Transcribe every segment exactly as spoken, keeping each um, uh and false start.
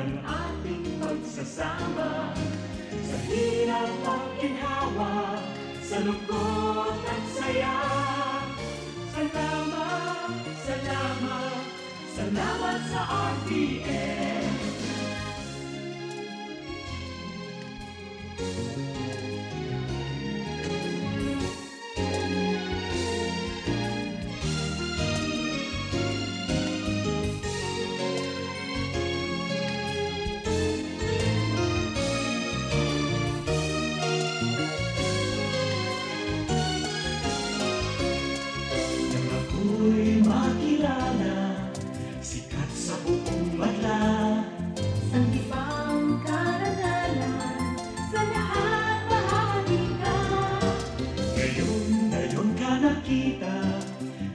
Ang ating pagsasama sa hirap at ginhawa, sa lungkot at saya. Salamat, salamat, salamat sa R T M. Nang ako'y makilala, sikat sa buong madla. Sanggipang karangalan, sa lahat bahagi ka. Ngayon, ngayon ka nakita,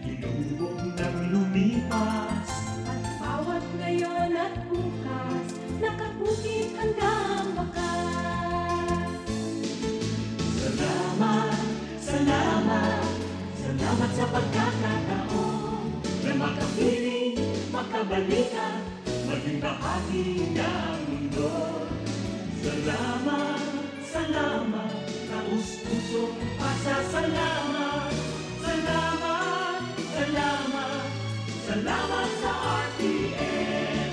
hinubog nang lumipas. At bawat ngayon at bukas, nakabukid hanggang wakas. Salamat, salamat, salamat sa pagkakataon na makapiling, makabalikan, maging bahagi ng mundo. Salamat, salamat, taos-pusong pasasalamat. Salamat, salamat, salamat sa R T M.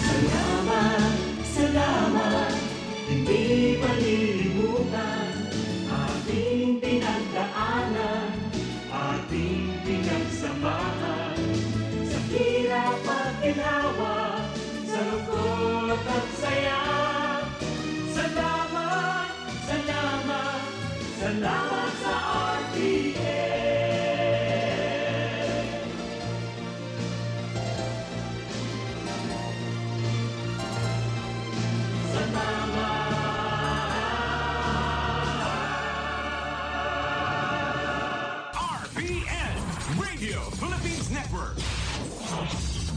Salamat, salamat, hindi malilimutan ating pinagdaanan, ating pinagsamahan, sa hirap at ginhawa, sa lungkot at saya. Salamat, salamat, salamat sa R T M. Salamat. R P N, Radio Philippines Network.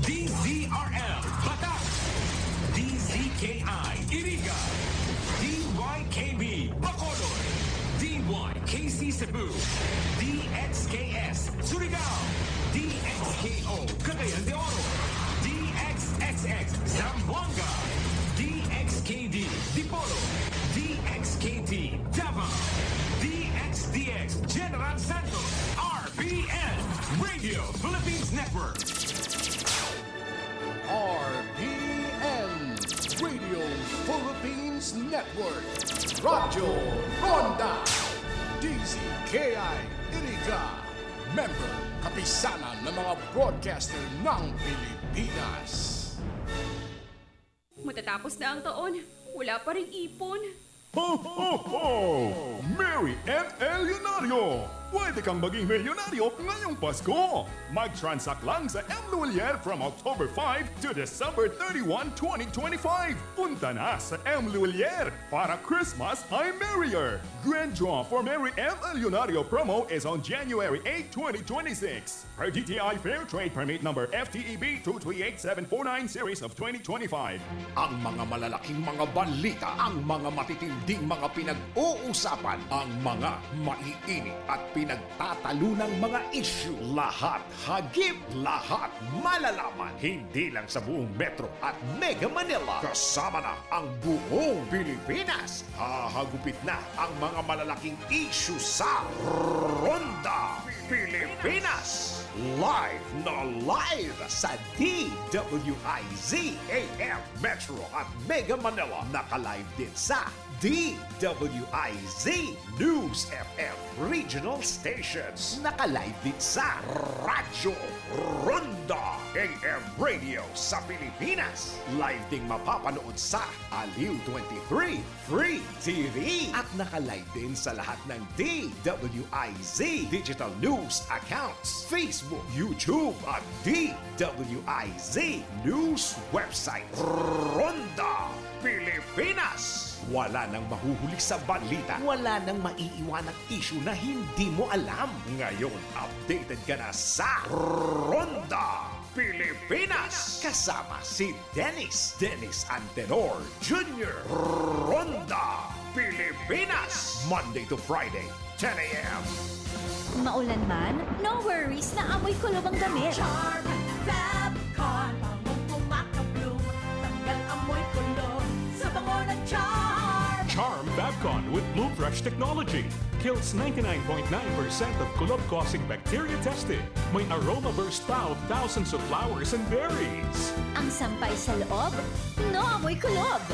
D Z R L, Batac. D Z K I, Iriga. D Y K B, Bacolod. D Y K C Cebu. D X K S, Surigao. D X K O, Cagayan de Oro. D X X X, Zamboanga. D X K D, Dipolog. D X K T, Davao. D X D X, General Santos. R P N, Radio Philippines Network. R P N, Radio Philippines Network. Radyo Ronda. D Z K I Iriga. Member, Kapisanan ng mga Broadcaster ng Pilipinas. Matatapos na ang taon, wala pa ring ipon. Ho, ho, ho! Mary M. Elionario! Pwede kang maging milyonaryo ngayong Pasko! Mag-transact lang sa M Lhuillier from October five to December thirty-one, twenty twenty-five. Punta na sa M Lhuillier! Para Christmas ay merrier! Grand draw for Mary M. Elionario promo is on January eight, twenty twenty-six. Per D T I Fair Trade Permit Number F T E B two three eight seven four nine series of twenty twenty-five. Ang mga malalaking mga balita, ang mga matitinding mga pinag-uusapan, ang mga maiinit at pinagtatalunang mga issue, lahat hagip, lahat malalaman, hindi lang sa buong Metro at Mega Manila. Kasama na ang buong Pilipinas. Hahagupit na ang mga malalaking issue sa Ronda Pilipinas. Live na live sa D W I Z A M Metro at Mega Manila. Naka-live din sa D W I Z News F M Regional Stations. Naka-live din sa Radyo Ronda A M Radio sa Pilipinas. Live ding mapapanood sa Aliw twenty-three Free T V. At naka-live din sa lahat ng D W I Z digital news accounts, Facebook, YouTube, at D W I Z news website. Ronda Pilipinas. Wala nang mahuhuli sa balita. Wala nang maiiwanang isyu na hindi mo alam. Ngayon, updated ka na sa Ronda Pilipinas. Kasama si Dennis, Dennis Antenor Junior. Ronda Pilipinas. Monday to Friday, ten a.m. Maulan man, no worries na amoy kulob ang damit. Charm Fab Con, bangong kumakabloom, tanggal amoy kulob sa bango ng Charm. Charm Fab Con with Bloom Fresh technology kills ninety-nine point nine percent of kulob-causing bacteria tested. May aroma burst pa of thousands of flowers and berries. Ang sampay sa loob, no amoy kulob.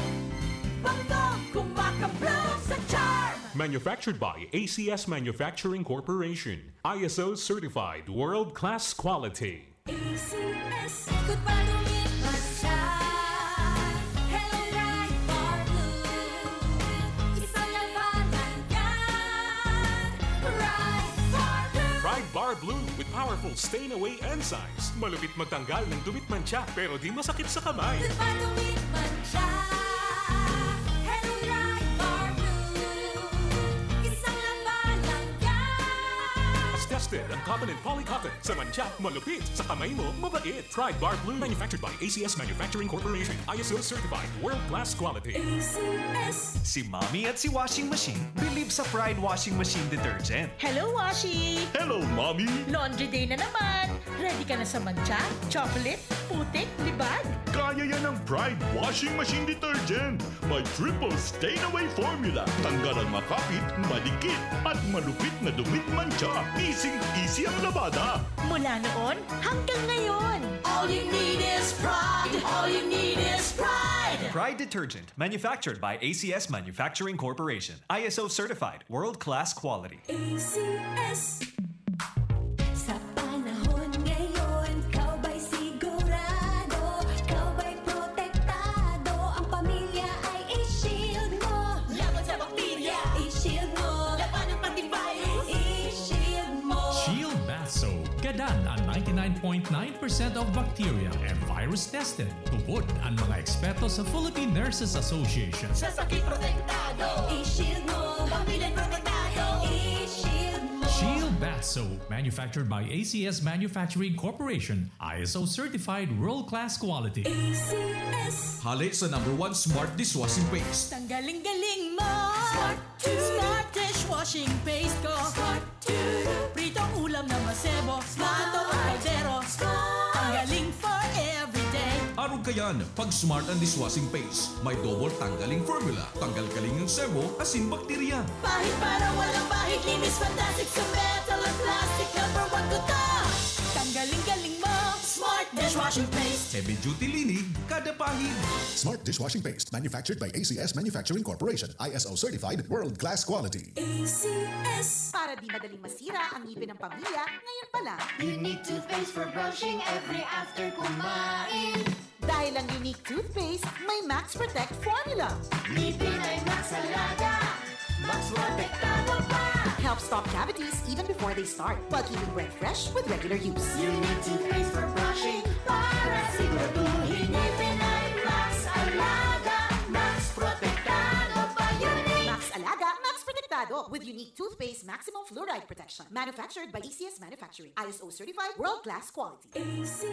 Bangong kumakabloom sa Charm. Manufactured by A C S Manufacturing Corporation. I S O certified world-class quality. A C S. Ikot pa, dumit man siya. Hello, Pride Bar Blue. Isang labanan yan. Pride Bar Blue. Pride Bar Blue with powerful stain away enzymes. Malupit magtanggal ng dumit mantsa pero di masakit sa kamay. Ikot pa, dumit man siya. Hello, Pride Bar Blue. Isang labanan yan. Tested ang cotton and poly cotton. Sa mantsa, malupit. Sa kamay mo, mabait. Pride Bar Blue. Manufactured by A C S Manufacturing Corporation. I S O certified. World class quality. A C S. Si Mommy at si Washing Machine believe sa Pride Washing Machine Detergent. Hello, Washi! Hello, Mommy! Laundry day na naman! Ready ka na sa mantsa, chocolate, putik, libag? Kaya yan ng Pride Washing Machine Detergent. May triple stain away formula. Tanggal ang makapit, madikit, at malupit na dumit mantsa. Easy-easy ang labada. Mula noon hanggang ngayon. All you need is Pride. All you need is Pride. Pride Detergent, manufactured by A C S Manufacturing Corporation. I S O certified, world-class quality. A C S. Sa panahon ngayon, ikaw ba'y sigurado? Ikaw ba'y protektado? Ang pamilya ay i-shield mo. Laban sa bakterya, i-shield mo. Laban ng antivirus, i-shield mo. Shield Bath Soap. Gadan ang ninety-nine point nine percent of bacteria and virus tested. Tubod ang mga eksperto sa Philippine Nurses Association. Sa sakit protektado, i-shield mo. Pamilya protektado, i-shield mo. Shield Bath Soap, manufactured by A C S Manufacturing Corporation, I S O certified world-class quality. A C S. Hale sa number one smart dishwashing paste. Tanggaling-galing mo! Smart to. Smart dishwashing paste ko! Smart to. Pritong ulam na masebo! Smart ang kaldero! Tanggaling for everyday! Arog kayan, pag smart ang dishwashing paste. May double tanggaling formula. Tanggal kaling ang sebo, asin bakterya. Pahid para walang bahid. Linis fantastic sa metal at plastic. Number one ko to. Tanggaling-galing mo! Smart dishwashing paste. Heavy duty linig, kada pahid. Smart dishwashing paste, manufactured by A C S Manufacturing Corporation, I S O certified, world class quality. A C S. Para di madaling masira ang ngipin ng pamilya, ngayon pa lang. Unique toothpaste for brushing every after kumain. Dahil ang Unique Toothpaste may Max Protect Formula. Ngipin ay Max Alaga. Max Protektado pa. Helps stop cavities even before they start, while keeping breath fresh with regular use. Unique Toothpaste for brushing para siguraduhin ngipin ay Max Alaga. Max Protektado pa. Unique. Max Alaga, Max Protektado with Unique Toothpaste Maximum Fluoride Protection. Manufactured by A C S Manufacturing. I S O certified, world class quality. A C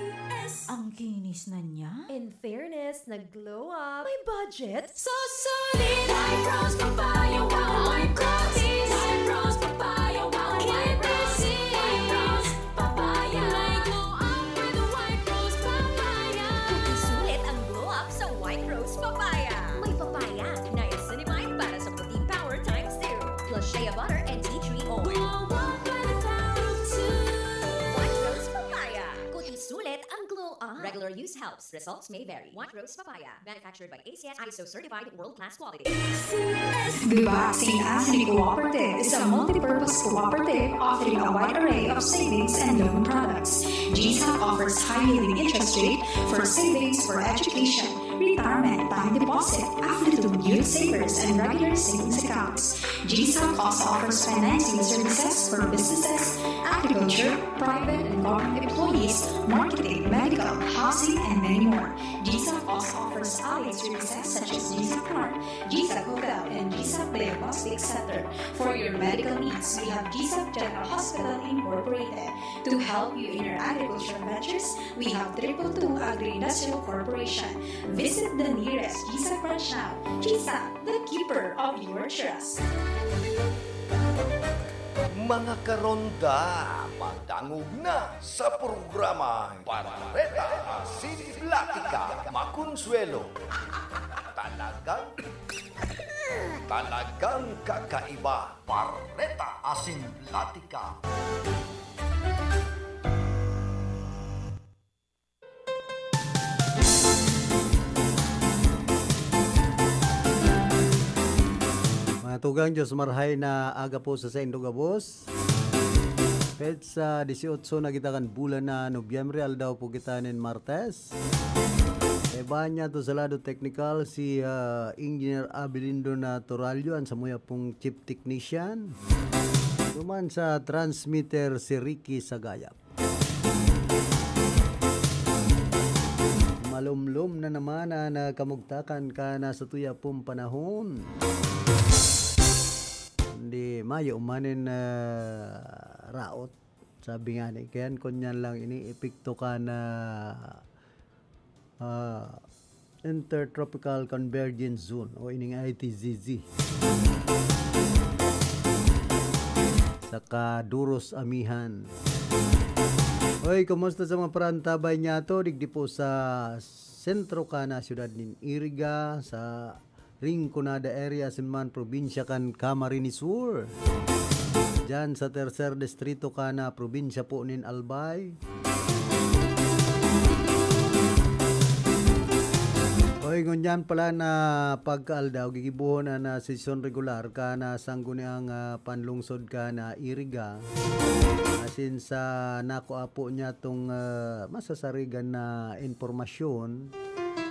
S. Ang kinis na niya. In fairness, nag-glow up. May budget? Susulit! White Rose Papaya, wow, White Rose! White Rose Papaya, wow, White Rose! White Rose Papaya! May glow up with White Rose Papaya! Sulit ang glow up sa White Rose Papaya. May papaya, niacinamide para sa puting power times two. Plus shea butter and tea tree oil. Glow up by the power of two! White Rose Papaya. Kuti sulit ang glow up. Regular use helps. Results may vary. White Rose Papaya. Manufactured by A C S, I S O certified, world class quality. A C S. Gubak Saint Anthony Cooperative is a multi-purpose cooperative offering a wide array of savings and loan products. G SAC offers high-yielding interest rate for savings for education, retirement, time deposit, afflutum, youth savers, and regular savings accounts. G SAC also offers financing services for businesses, agriculture, private and government employees, marketing, medical, housing, and many more. GSAP also offers allied services such as GSAP Mart, GSAP Hotel, and GSAP Diagnostic Center. For your medical needs, we have GSAP General Hospital Incorporated. To help you in your agricultural ventures, we have triple two Agri-Industrial Corporation. Visit the nearest GSAP branch now. GSAP, the keeper of your trust. Mga karonda, padangog na sa programang Bareta Asin Platika Makonsuelo. Talagang, talagang kakaiba. Bareta Asin Platika. Mga tugang, Diyos marhay na aga po sa saindo gabos. Petsa dieciocho na kita kan bulan na Nobyembre, aldaw po kita nin Martes. Kaibahan niya to sa lado teknikal si ah, Engineer Abilindo na Torallo, ang samuya pong chief technician. Duman sa transmitter si Ricky Sagayap. Malumlom na naman ang ah, kamugtakan kan ah, satuya pong panahon. Hindi, mayo manin ah, raot. Sabi nga ni, kaya kunyan lang ini epekto kan ah, Intertropical Convergence Zone o ining I T Z Z. Saka duros amihan. Hoy, kumusta sa mga parantabay niya to? Digdi po sa sentro ka na siyudad nin Iriga, sa Rinconada area, asin man probinsya kan Camarines Sur. Diyan sa tercer distrito ka na probinsya po nin Albay. Oy, ngunyan pala na pagkaaldaw, gigibuhon an ah, sesyon regular ka na sangguniang ah, panlungsod ka na Iriga. Asin sa nako apo niya tong ah, masasarigan na impormasyon,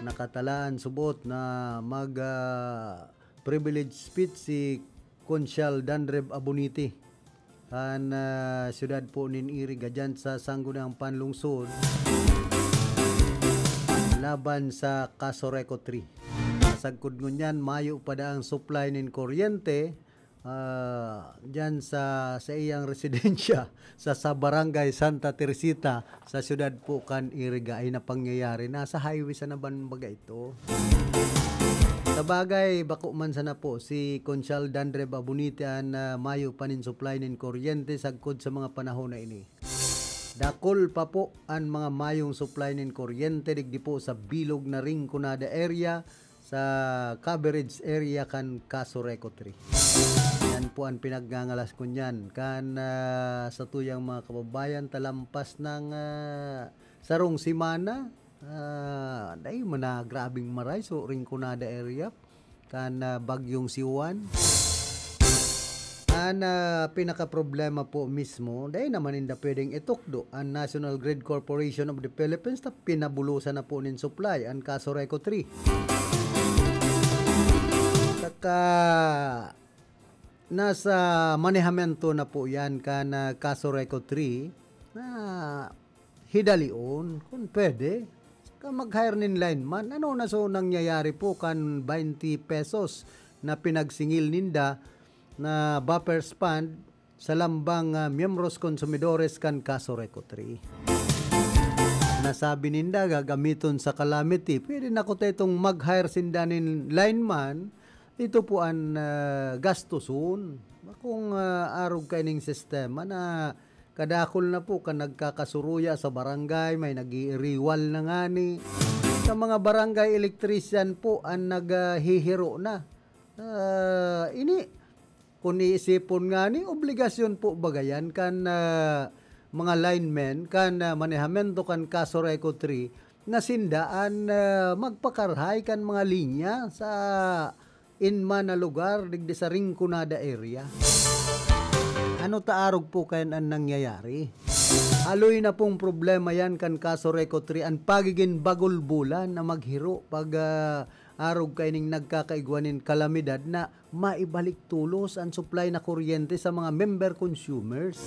nakatalaan subot na mag ah, privilege speech si Konsyal Dandreb Abonite kan ah, siyudad po nin Iriga dyan sa sangguniang panlungsod laban sa Casureco three. Sagkod ngunyan, mayo pa daang supply nin kuryente ah, dyan sa, sa iyang residensya sa, sa Barangay Santa Teresita sa siyudad po kan Iriga ay napangyayari. Nasa highway sana ban baga ito. Sa bagay, bako man sana po si Konsyal Dandre Babunite an ah, mayo pa nin supply nin kuryente sagkod sa mga panahon na ini. Dakul pa po an mga mayong supply nin kuryente digdi po sa bilog na Rinconada area sa coverage area kan Casureco three. Yan po ang pinagngangalas ko niyan. Kan ah, sa tuyang mga kababayan, talampas ng ah, sarong semana, ah, dahil man na grabing maray, so Rinconada area, kan ah, Bagyong Siwan. An ah, pinakaproblema po mismo, dai naman ninda pwedeng itukdo an National Grid Corporation of the Philippines ta pinabulosan na po nin supply an Casureco three. Saka nasa manehamento na po yan kan ah, Casureco three na hidalion, kung pwede. Saka mag-hire nin lineman. Ano na so nangyayari po kan twenty pesos na pinagsingil ninda na buffers fund sa lambang ah, miyembros konsumidores kan Casureco three? Nasabi ninda gagamiton sa calamity. Pwede na ko ta itong mag-hire sinda nin lineman. Ito po an ah, gastuson. Kung ah, arog kaining sistema na kadakol na po kan nagkakasuruya sa barangay, may nag-iiriwal na ngani. Sa mga barangay electrician po an naghihiro na. Ah, ini, kung iisipon ngani, obligasyon po baga yan kan ah, mga linemen, kan ah, manehamento kan Casureco three, na sinda an ah, magpakarhay kan mga linya sa inman na lugar digdi sa Rinconada area. Ano ta arog po kayan an nangyayari? Haloy na pong problema yan kan Casureco three, an pagigin bagulbulan na maghiro pag ah, arog kaining nagkakaigwa nin kalamidad na maibalik tolos an supply na kuryente sa mga member consumers.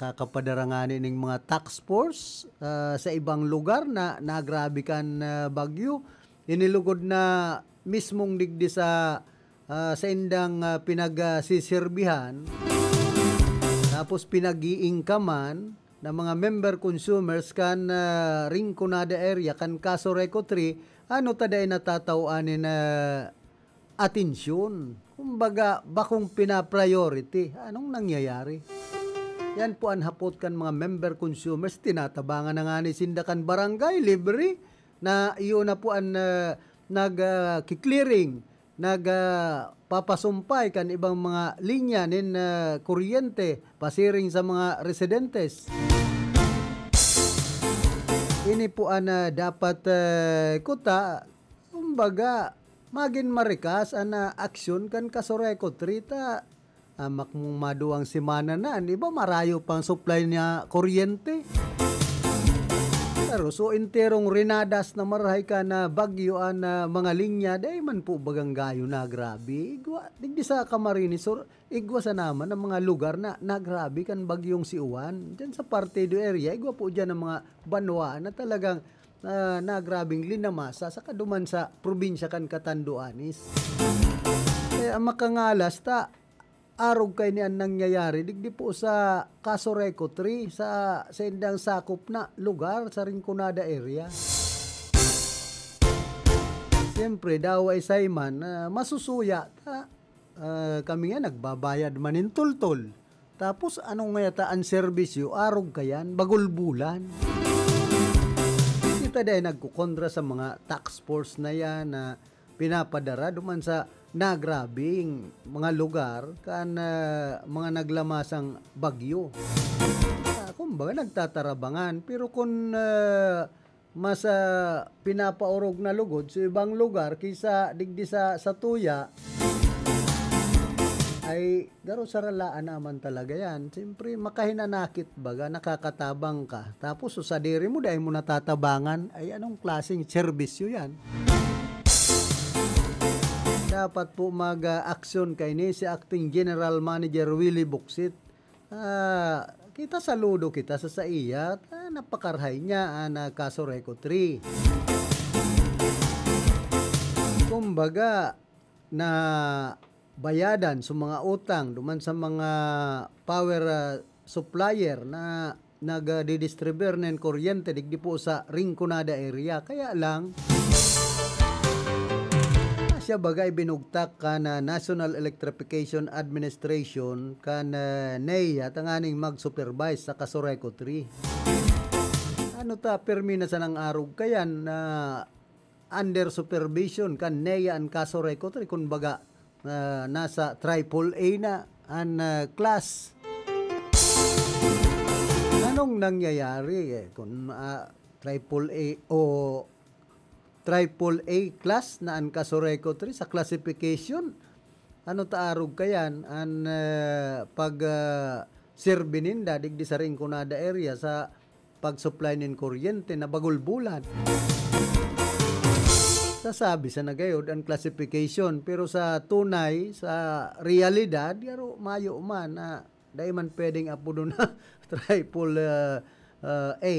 Kakapadara ngani ning mga task force, ah, sa ibang lugar na nagrabe kan, ah, bagyo. Inilugod na mismong digdi sa, ah, saindang, ah, pinagsiserbihan, tapos pinag-iingkaman na mga member consumers kan, ah, Rinconada area, kan Casureco three, ano ta dai natataw-an nin, ah, atensyon. Kumbaga, bakong pina-priority. Anong nangyayari? Yan po an hapot kan mga member consumers. Tinatabangan na ngani sinda kan barangay, libre. Na iyo na po an, ah, nag, ah, ki-clearing, nag, ah, papasumpay kan ibang mga linya nin, ah, kuryente pasiring sa mga residentes. Ini po an, ah, dapat, ah, kuta, kumbaga, magin marikas an, ah, aksyon kan Casureco three ta, ah, makmong maduwang semana na, an iba marayo pang supply na kuryente. Pero so enterong rinadas na marahay kan, ah, bagyo an, ah, mga linya, dai man po bagang gayo na grabe. Igwa, digdi sa Camarines Sur, igwa sana man ang mga lugar na nagrabe kan bagyong si Uwan. Diyan sa Partido area, igwa po diyan ang mga banwaan na talagang, ah, nagrabeng linamasa, saka duman sa probinsya kan Catanduanes. Kaya makangalas ta, arog kaini an nangyayari, digdi po sa Casureco three, sa, sa indang sakop na lugar, sa Rinconada area. Siyempre, daway sa iman, ah, masusuya ta. Ah, kami nga, nagbabayad man nin tultol. Tapos, ano nga yata an serbisyo? Arog kayan, bagulbulan. Kita dai nagkukontra sa mga task force na yan na pinapadara duman sa nagrabing mga lugar kan, ah, mga naglamasang bagyo. Ah, kumbaga, nagtatarabangan. Pero kung, ah, mas, ah, pinapaorog na lugod sa ibang lugar kaysa digdi sa, sa tuya, ay garo saralaan naman talaga yan. Siyempre, makahinanakit baga, nakakatabang ka. Tapos, sa sadiri mo, dai mo natatabangan. Ay, anong klaseng serbisyo yan? Dapat po mag, ah, aksyon kaini si Acting General Manager Willie Buksit. Ah, kita, saludo kita sa saiya, ta napakarahay niya an, ah, Casureco three. Kumbaga, na bayadan sa mga utang duman sa mga power, ah, supplier na nagdidistribir nin kuryente digdi po sa Rinconada area. Kaya lang, siya baga ibinugtak kan, ah, National Electrification Administration kan, ah, NEA tanganing mag-supervise sa Casureco three. Ano ta, pirmi na sanang arog kayan na under supervision kan NEA an Casureco three, kun baga, ah, nasa triple A na an, ah, class. Anong nangyayari, eh, kung, ah, triple A o triple A class na an Casureco three sa classification? Ano ta arog kayan an, ah, pag, ah, serbi ninda digdi sa Rinconada area sa pag-supply nin kuryente na bagulbulan? Sasabi sa nagayod an classification, pero sa tunay, sa realidad, garo mayo man na dai man pwedeng apodon na triple, ah, ah, A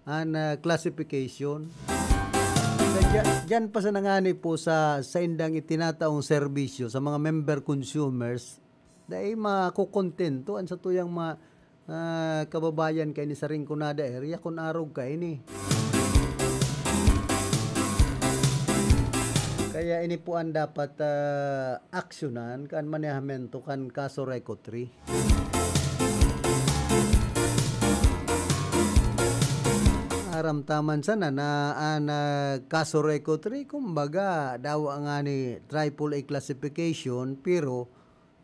an, ah, classification. Sa dya-, dyan pa sa nangani po sa saindang itinataong serbisyo sa mga member consumers, dai makokontento an satuyang mga, ah, kababayan kaini sa Rinconada area kun arog kaini. Kaya ini po an dapat, ah, aksyonan kan manehamento kan Casureco three. Aram ta man sana na an, ah, Casureco three, kumbaga, dawa ngani triple A classification, pero,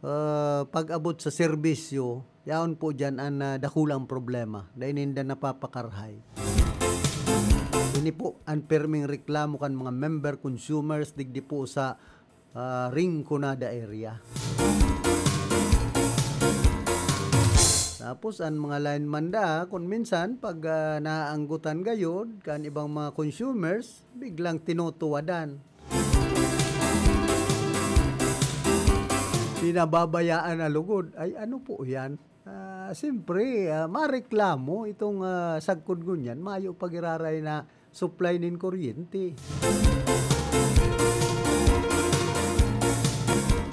ah, pag-abot sa serbisyo, yaon po diyan an, ah, dakulang problema. Dai ninda napapakarahay. Ini po an pirming reklamo kan mga member consumers digdi po sa ah, Rinconada area. Tapos, an mga lineman da, kun minsan, pag, ah, naaanggotan gayod kan ibang mga consumers, biglang tinutuwadan. Pinababayaan na lugod. Ay, ano po yan? Ah, siyempre, ah, mareklamo itong, ah, sagkod ngunyan, mayo pa giraray na supply nin kuryente.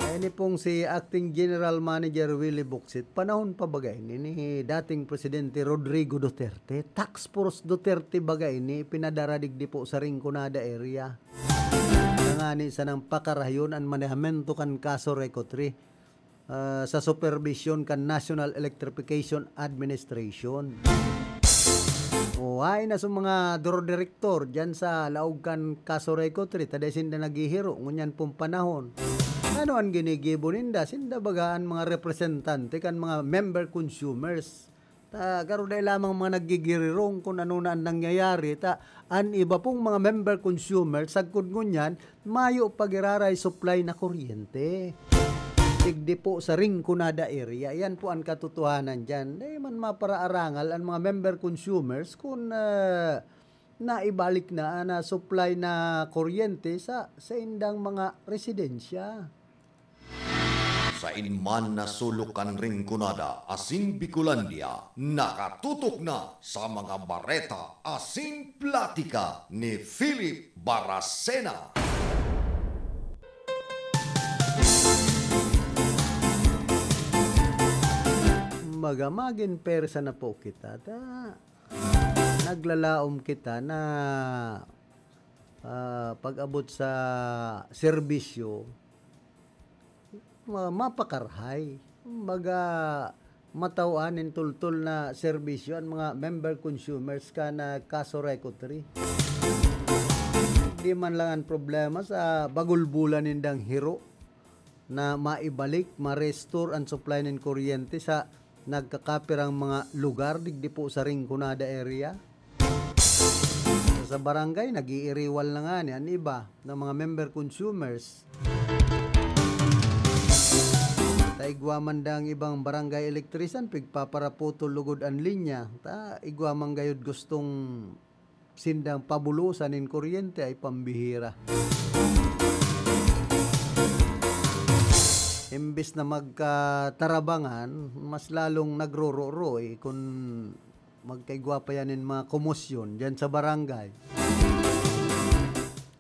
Ay, ni pong si Acting General Manager Willie Bocsit, panahon pa baga ini ni dating Presidente Rodrigo Duterte, Task Force Duterte baga ini, pinadara digdi po sa Rinconada area. Nangani sanang pakarahayon an manehamento kan kaso Reco Three, ah, sa superbisyon kan National Electrification Administration. O, hain na sa mga doro direktor dyan sa laog kan kaso Reco Three, ta dai sinda naghihiro ngunyan pong panahon. Ano an ginigibo ninda? Sinda baga an mga representante kan mga member consumers. Ta, garo dai lamang mga naggigirirong kun ano na an nangyayari. Ta, an iba pong mga member consumer, sagkod ngunyan, mayo pa giraray supply na kuryente. Digdi po sa Rinconada area. Yan po ang katotohanan dyan. Dai man maparaarangal an mga member consumers kun, ah, naibalik na an, ah, supply na kuryente sa saindang mga residensya. Sain man na sulok kan Rinconada asin Bicolandia, nakatutok na sa mga bareta asin platika ni Philip Baracena. Magamagin persa na po kita, ta naglalaom kita na, ah, pag-abot sa serbisyo, ma-, mapakarahay. Kumbaga, mataw-an nin tultol na serbisyo an mga member consumers kan kaso Reco Three. Di man lang an problema sa bagulbulan nindang hiro na maibalik, ma-restore an supply nin kuryente sa nagkakapirang mga lugar digdi po sa Rinconada area. Sa barangay, nag-iiriwal na ngani an iba na mga member consumers. Ta igwa man dang ibang barangay electrician, pigpaparaputol lugod an linya. Ta igwa man gayud gustong sindang pabulosan nin kuryente ay pambihira. Imbes na magkatarabangan, mas lalong nagrororoy kun magkaigwa pa yan nin mga komosyon diyan sa barangay.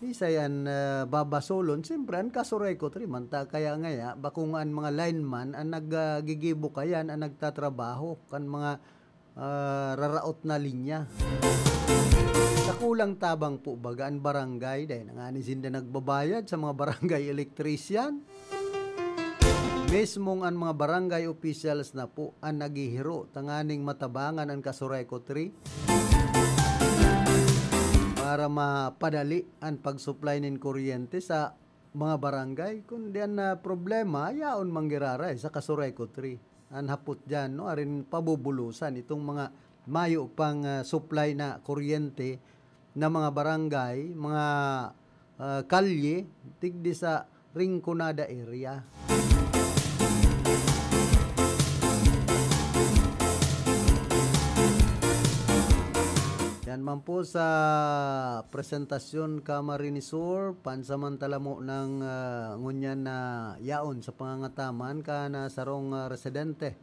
Isa yan, ah, babasolon. Siyempre, an kaso Reco Three man ta kaya ngaya, bakong an mga lineman an nag, ah, gigibo kayan, an nagtatrabaho kan mga, ah, raraot na linya. Sa kulang tabang po baga an barangay, dahil na nga ni sinda nagbabayad sa mga barangay electrician. Mismong an mga barangay officials na po an naghihiro tanganing matabangan an kaso Reco Three para mapadali an pag-supply nin kuryente sa mga barangay. Kundi an, ah, problema, yaon manggiraray sa kaso Reco Three. An hapot diyan, no, arin pabubulosan itong mga mayo pang, ah, supply na kuryente na mga barangay, mga, ah, kalye, digdi sa Rinconada area. Yan man po sa presentasyon Camarines Sur, pansamantala mo nang, ah, ngunyan na yaon sa pangangataman kan, ah, sarong, ah, residente.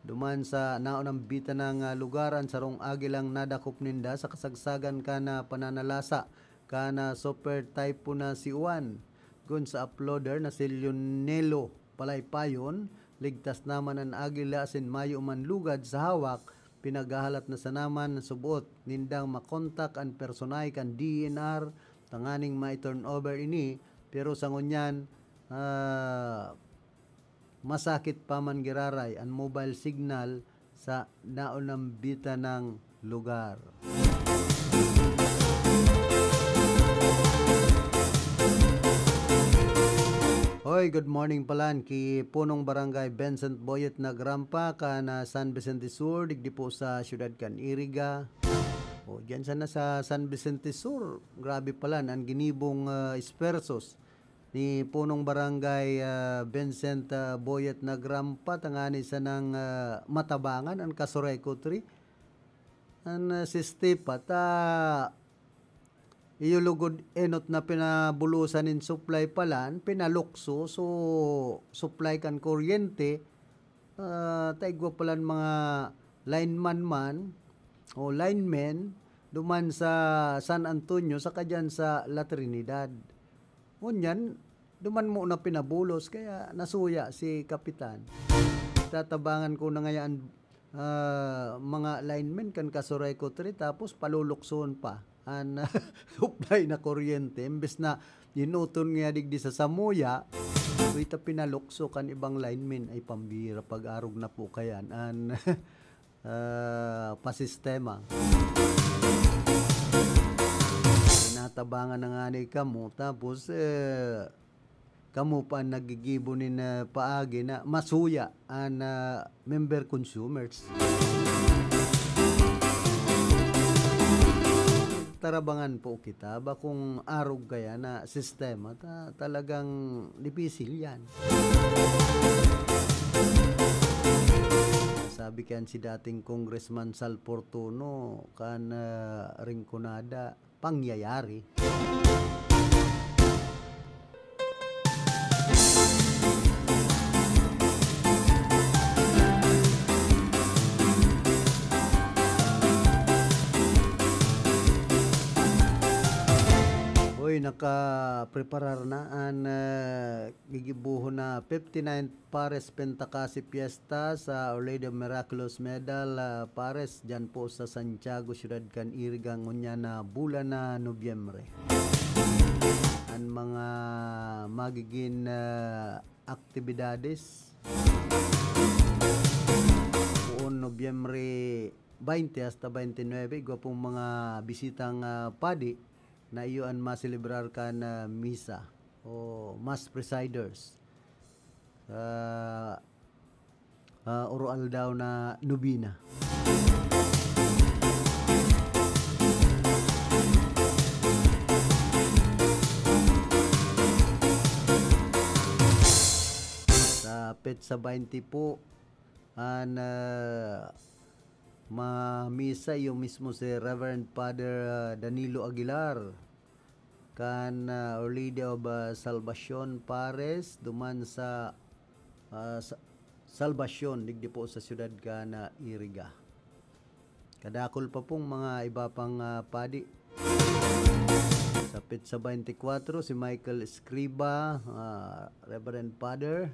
Duman sa naunambitan na nga lugar, an sarong agilang nadakop ninda sa kasagsagan kan, ah, pananalasa kan, ah, Super Typhoon na si Uwan. Kun sa uploader na si Lionelo Palaypayon, ligtas naman an agila asin mayo man lugad sa hawak, pinaghahalat na sana man subot nindang makontak an personahe kan D E N R tanganing mai-turnover ini, pero sa ngunyan, ah, masakit pa man giraray an mobile signal sa naunambitan nang lugar. Hoy, good morning palan ki Punong Barangay Vincent Boyet Nagrampa kan, ah, San Vicente Sur, digdi po sa siyudad kan Iriga. O, diyan sana sa San Vicente Sur, grabe palan an ginibong, ah, esfuerzos ni Punong Barangay, ah, Vincent, ah, Boyet Nagrampa, tangani sanang, ah, matabangan an kaso Reco Three. An, ah, si Steve pa, ta iyo lugod enot na pinabulosan nin supply palan, pinalukso, so supply kan kuryente, Ah, ta igwa palan mga lineman man o linemen duman sa San Antonio saka diyan sa La Trinidad. Ngunyan, duman mo na pinabulos, kaya nasuya si Kapitan. Tatabangan ko na ngayon, ah, mga linemen kan Casureco three, tapos palulukson pa an supply na kuryente. Imbes na inuton niya digdi sa samuya, uy, ta pinalukso kan ibang linemen. Ay, pambira, pag-arog na po kayan. An, ah, pasistema. Tinatabangan na nga ni kamo, tapos, eh, kamo pa an nagigibo nin, ah, paagi na masuya an, ah, member consumers. Tarabangan po kita, ba kung arog kaya na sistema, ta-, talagang dipisil yan. Sabi kayan si dating Congressman Sal Fortuno, kan, ah, Rinconada, pangyayari. Uy, nakapreparar na an, ah, gigibohon na fifty-ninth Pares Pentacasi Fiesta sa Our Lady of Miraculous Medal, ah, Pares, dyan po sa Santiago, siyudad kan Iriga, ngunyan na bulan na Nobyembre. An mga magigin, ah, aktibidades, poon Nobyembre twenty hasta twenty-nine, igwa pong mga bisitang, ah, padi na iyo an maselebrar kan, ah, misa o mass presiders sa, ah, oroaldaw na nobena. Sa petsa twenty po, an, ah, mamisa iyo mismo si Reverend Father, ah, Danilo Aguilar, kan, ah, Our Lady of, ah, Salvacion Pares, duman sa, ah, sa Salvacion, digdi po sa siyudad kan, ah, Iriga. Kadakul pa pong mga iba pang, ah, padi. Sa petsa twenty-four, si Michael Escriba, ah, Reverend Father.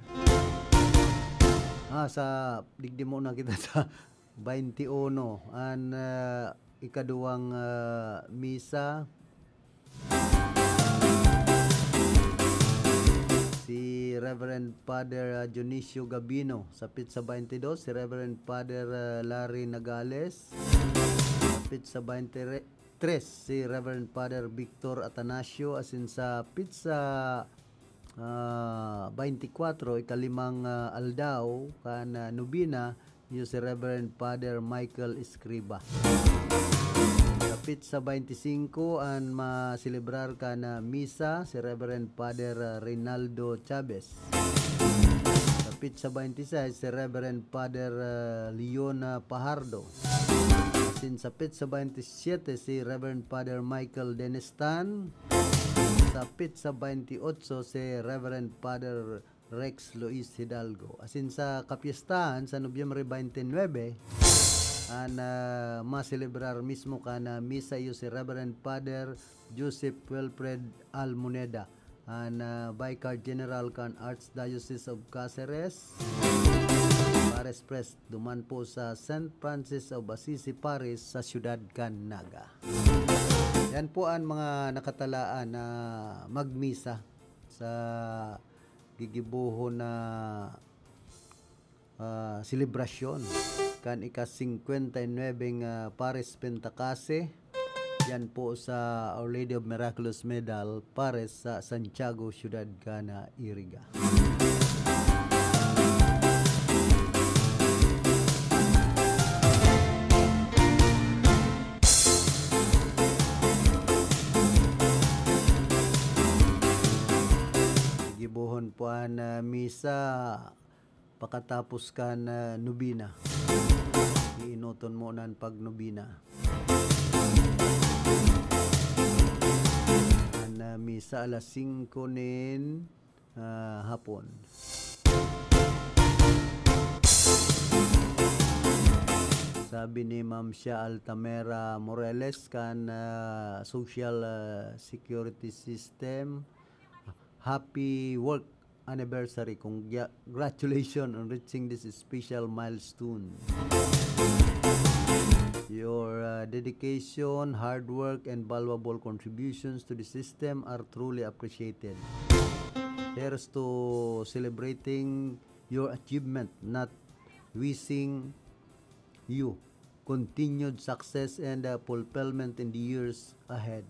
Ah, sa, digdi mo na kita sa twenty-one, an, ah, ikaduwang, ah, misa. Si Reverend Father, ah, Dionisio Gabino. Sa petsa twenty-dos, si Reverend Father, ah, Larry Nagales. Sa petsa twenty-tres, si Reverend Father Victor Atanasio. Asin sa petsa, ah, twenty-four, ikalimang, ah, aldaw kan, ah, nobena, iyo si Reverend Father Michael Escriba. Sa petsa twenty-cinco, an maselebrar kan, ah, misa, si Reverend Father, ah, Reynaldo Chavez. Sa petsa twenty-six, si Reverend Father, ah, Leon, ah, Pajardo. Asin sa petsa twenty-seven, si Reverend Father Michael Denestan. Sa petsa twenty-eight, si Reverend Father Rex Luis Hidalgo. Asin sa kapyestahan sa Nobyembre twenty-nine, an, ah, maselebrar mismo kan, ah, misa iyo si Reverend Father Joseph Wilfred Almoneda, an, ah, Vicar General kan Archdiocese of Caceres, Pares Pres, duman po sa Saint Francis of Assisi Parish sa siyudad kan Naga. Yan po an mga nakatalaan na magmisa sa gigibohon na, ah, selebrasyon kan ika-singkwenta y nuwebeng, ah, Pares Pentacase. Yan po sa Our Lady of Miraculous Medal, Pares sa Santiago, siyudad kan Iriga. Gibohon po an, ah, misa pakatapos kan, ah, nobena. Iinoton mo nan pagnobena. An, ah, misa alas singko nin, ah, hapon. Sabi ni Ma'am Shia Altamera Morales kan, ah, Social, ah, Security System, "Happy work anniversary. Congratulations on reaching this special milestone. Your, ah, dedication, hard work, and valuable contributions to the system are truly appreciated. Here's to celebrating your achievement, not wishing you continued success and, uh, fulfillment in the years ahead."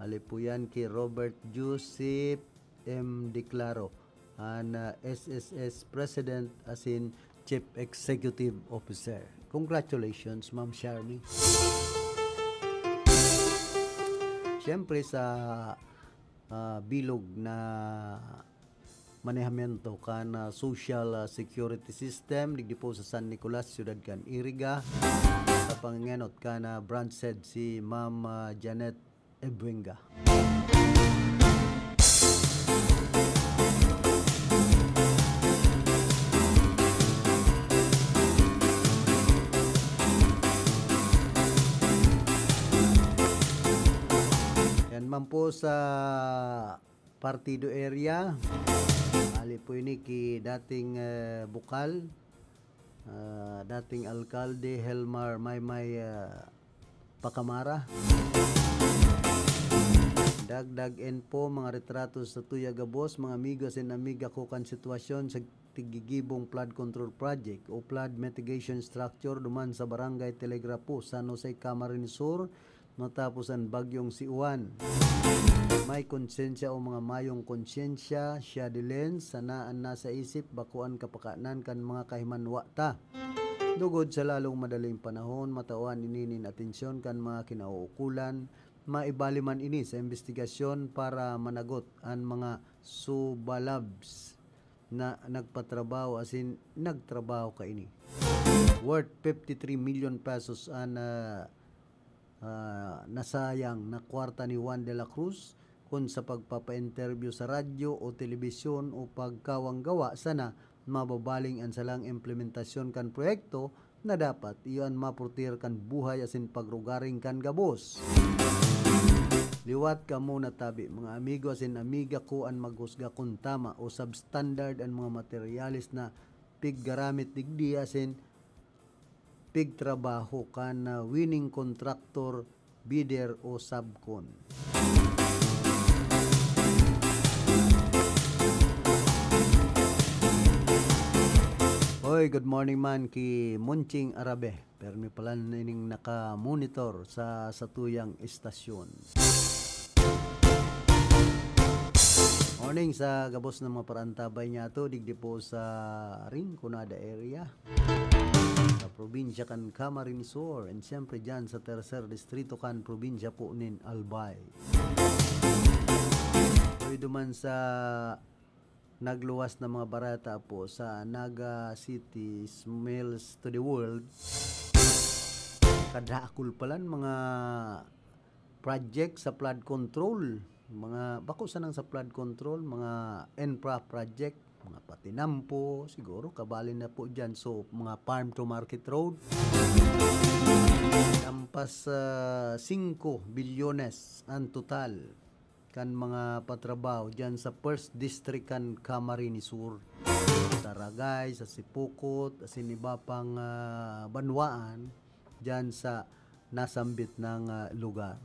Hali po yan ki Robert Joseph M. Declaro, an, uh, S S S President asin Chief Executive Officer. Congratulations, Ma'am Sharmi. Siyempre, sa, ah, bilog na manehamiento kan, ah, social, ah, security system digdi po sa San Nicolas, siyudad kan Iriga. Sa pangenot kan, ah, branch head si Ma'am, ah, Janet Ebuenga. Yan man po sa partido area. Hali po ini ki dating, eh, bukal, ah, dating alkalde Helmar Maymay, ah, Pacamara. Dagdag info, mga retrato sa tuya gabos, mga amigo asin amiga ko kan sitwasyon sa tigigibong flood control project o flood mitigation structure duman sa Barangay Telegrafo, San Jose, Camarines Sur, matapos an bagyong si Juan. May konsyensya o mga mayong konsyensya, siya dilen, sana an nasa isip, bako an kapakanan kan mga kahimanwa ta. Lugod sa lalong madaling panahon, matawan ini nin atensyon kan mga kinauukulan, maibali man ini sa imbestigasyon para managot an mga subalabs na nagpatrabaho asin nagtrabaho kaini. Worth fifty-three million pesos an, ah, ah, nasayang na kwarta ni Juan de la Cruz kun sa pagpapa-interview sa radyo o telebisyon o pagkawang gawa sana mababaling an salang implementasyon kan proyekto na dapat iyo an maportir kan buhay asin pagrugaring kan gabos. Liwat kamo na tabi, mga amigo asin amiga ko, an maghusga kun tama o substandard an mga materyales na piggaramit digdi asin pigtrabaho kan, ah, winning contractor, bidder o subcon. Oy, good morning man ki Munching Arabe. Permi pala nining naka-monitor sa satuyang istasyon. Morning sa gabos na mga paraantabay niyato, digdi po sa Rinconada area, sa probinsya kan Camarines Sur, and siyempre dyan sa tercer distrito kan probinsya po nin Albay. Pwede man sa nagluwas na mga bareta po sa Naga City Smiles to the World. Kadakul palan mga project sa flood control. Mga, bako sanang sa flood control, mga infra project, mga patinampo, siguro kabali na po dyan. So, mga farm to market road. Lampas sa singko bilyones ang total kan mga patrabaho dyan sa First District kan Camarines Sur, sa Ragay, sa Sipocot, asin iba pang, ah, banwaan dyan sa nasambit na, ah, lugar.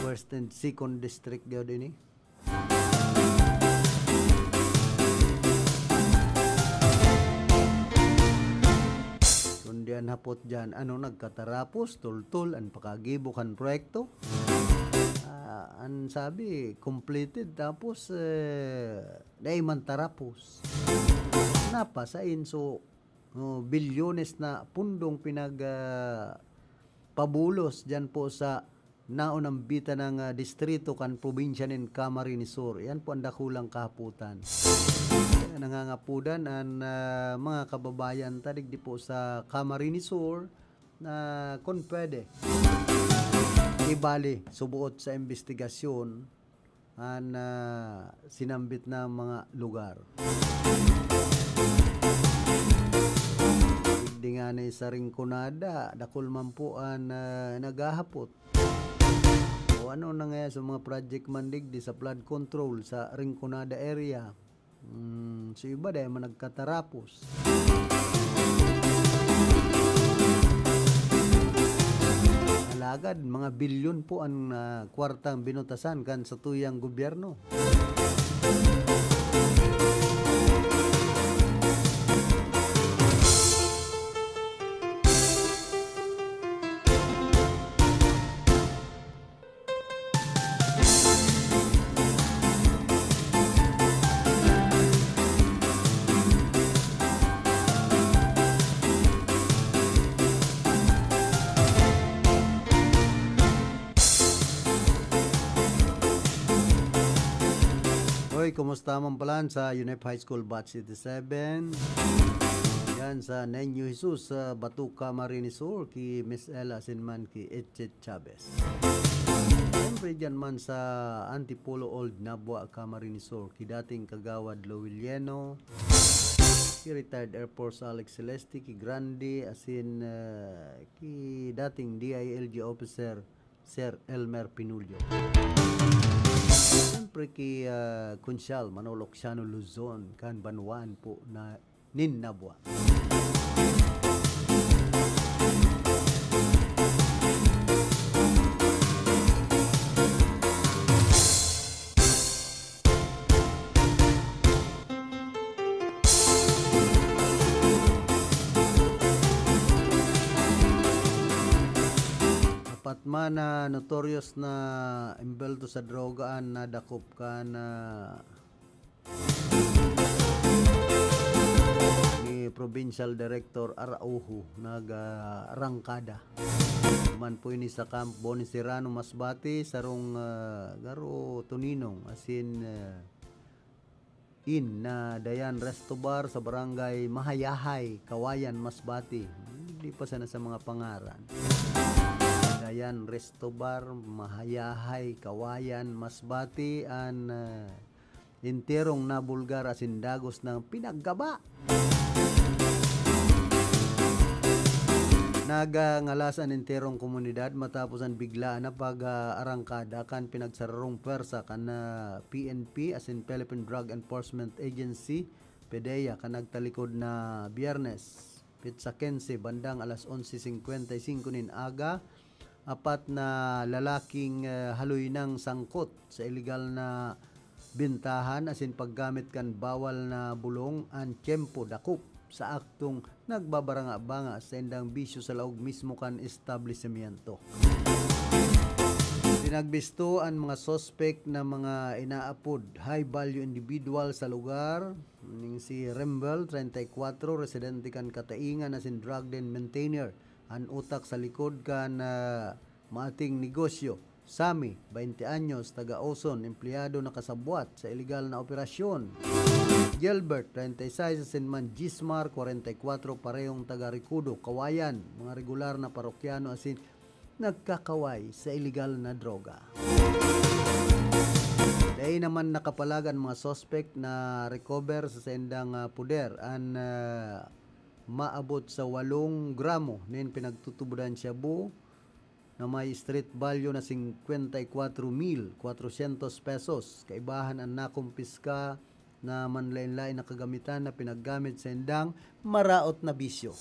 First and Second District gyud ini. Kundi an hapot dyan, ano, nagkatarapos, tultol an pakagibo kan proyekto? Ah, an sabi, completed, tapos, eh, dai man tarapos. Napasain, so, oh, bilyones na pundong pinag, ah, pabulos dyan po sa naon ang bita ng, ah, distrito kan probinsya nin Camarines Sur. Yan po ang dakulang kahaputan. Kaya nangangapudan ang, ah, mga kababayan ta digdi po sa Camarines Sur na kun pwede, ibali, subuot sa imbestigasyon, an, ah, sinambit na mga lugar. Digdi Ngani sa Rinconada, dakul man po an, ah, naghahapot. O ano na nga sa mga project man digdi sa flood control sa Rinconada area? Hmm, so iba dahil man nagkatarapos. Alagad, mga bilyon po ang, ah, kwartang binutasan kan satuyang gobyerno. Hoy, kumusta man pala sa UNEP High School Batch eighty-seven? Yan sa Nenyo Jesus, sa Batuca, Marinesor, ki Miss Ella asin man ki Etchet Chavez. Siyempre, dyan man sa Antipolo Old Nabua, Camarines Sur, ki dating Kagawad Lowell Yeno, ki retired Air Force Alex Celeste, ki Grande, asin, eh, ki dating D I L G officer Sir Elmer Pinulio. Siyempre, ki, ah, Kunsyal Manolo Xiano Luzon, kan banwaan po na nin Nabua. Apat man na notorious na imbelto sa droga an nadakop kan, ah, ni Provincial Director Araujo, nag, ah, arangkada. Man po ini sa Camp Boniserano, Masbate, sarong, ah, garo tuninong, asin, ah, in na Dayan Resto Bar sa Barangay Mahayahay, Kawayan, Masbate. Di pa sana sa mga pangaran. Dayan Resto Bar, Mahayahay, Kawayan, Masbate, an, ah, enterong nabulgar asin dagos na pinaggaba. Nagangalas an enterong komunidad matapos an biglaan na pag, ah, arangkada kan pinagsararong pwersa kan, ah, P N P asin Philippine Drug Enforcement Agency, PDEA, kan nagtalikod na Biyernes, petsa quince, bandang alas onse cincuenta y cinco nin aga. Apat na lalaking, eh, haloy nang sangkot sa iligal na bentahan asin paggamit kan bawal na bulong an tiyempo dakop sa aktong nagbabaranga-banga sa indang bisyo sa laog mismo kan establisimyento. Pinagbisto an mga suspek na mga inaapod high value individual sa lugar, ning si Rembel, treinta y cuatro, residente kan Kataingan asin drug den maintainer, an utak sa likod kan, ah, maating negosyo. Sammy, bainte anyos, taga Oson, empleyado nakasabwat sa iligal na operasyon. Gilbert, treinta y seis, asin man Gismar, kwarenta y kwatro, parehong taga Recodo, Kawayan, mga regular na parokyano asin nagkakaway sa iligal na droga. Dai naman nakapalag an mga suspek na recover sa saindang, ah, poder an, ah, maabot sa walong gramo nin pinagtutubodan shabu na may street value na cincuenta y cuatro mil cuatrocientos pesos. Kaibahan an nakumpiska na manlaen-laen na kagamitan na pinaggamit sa indang maraot na bisyo.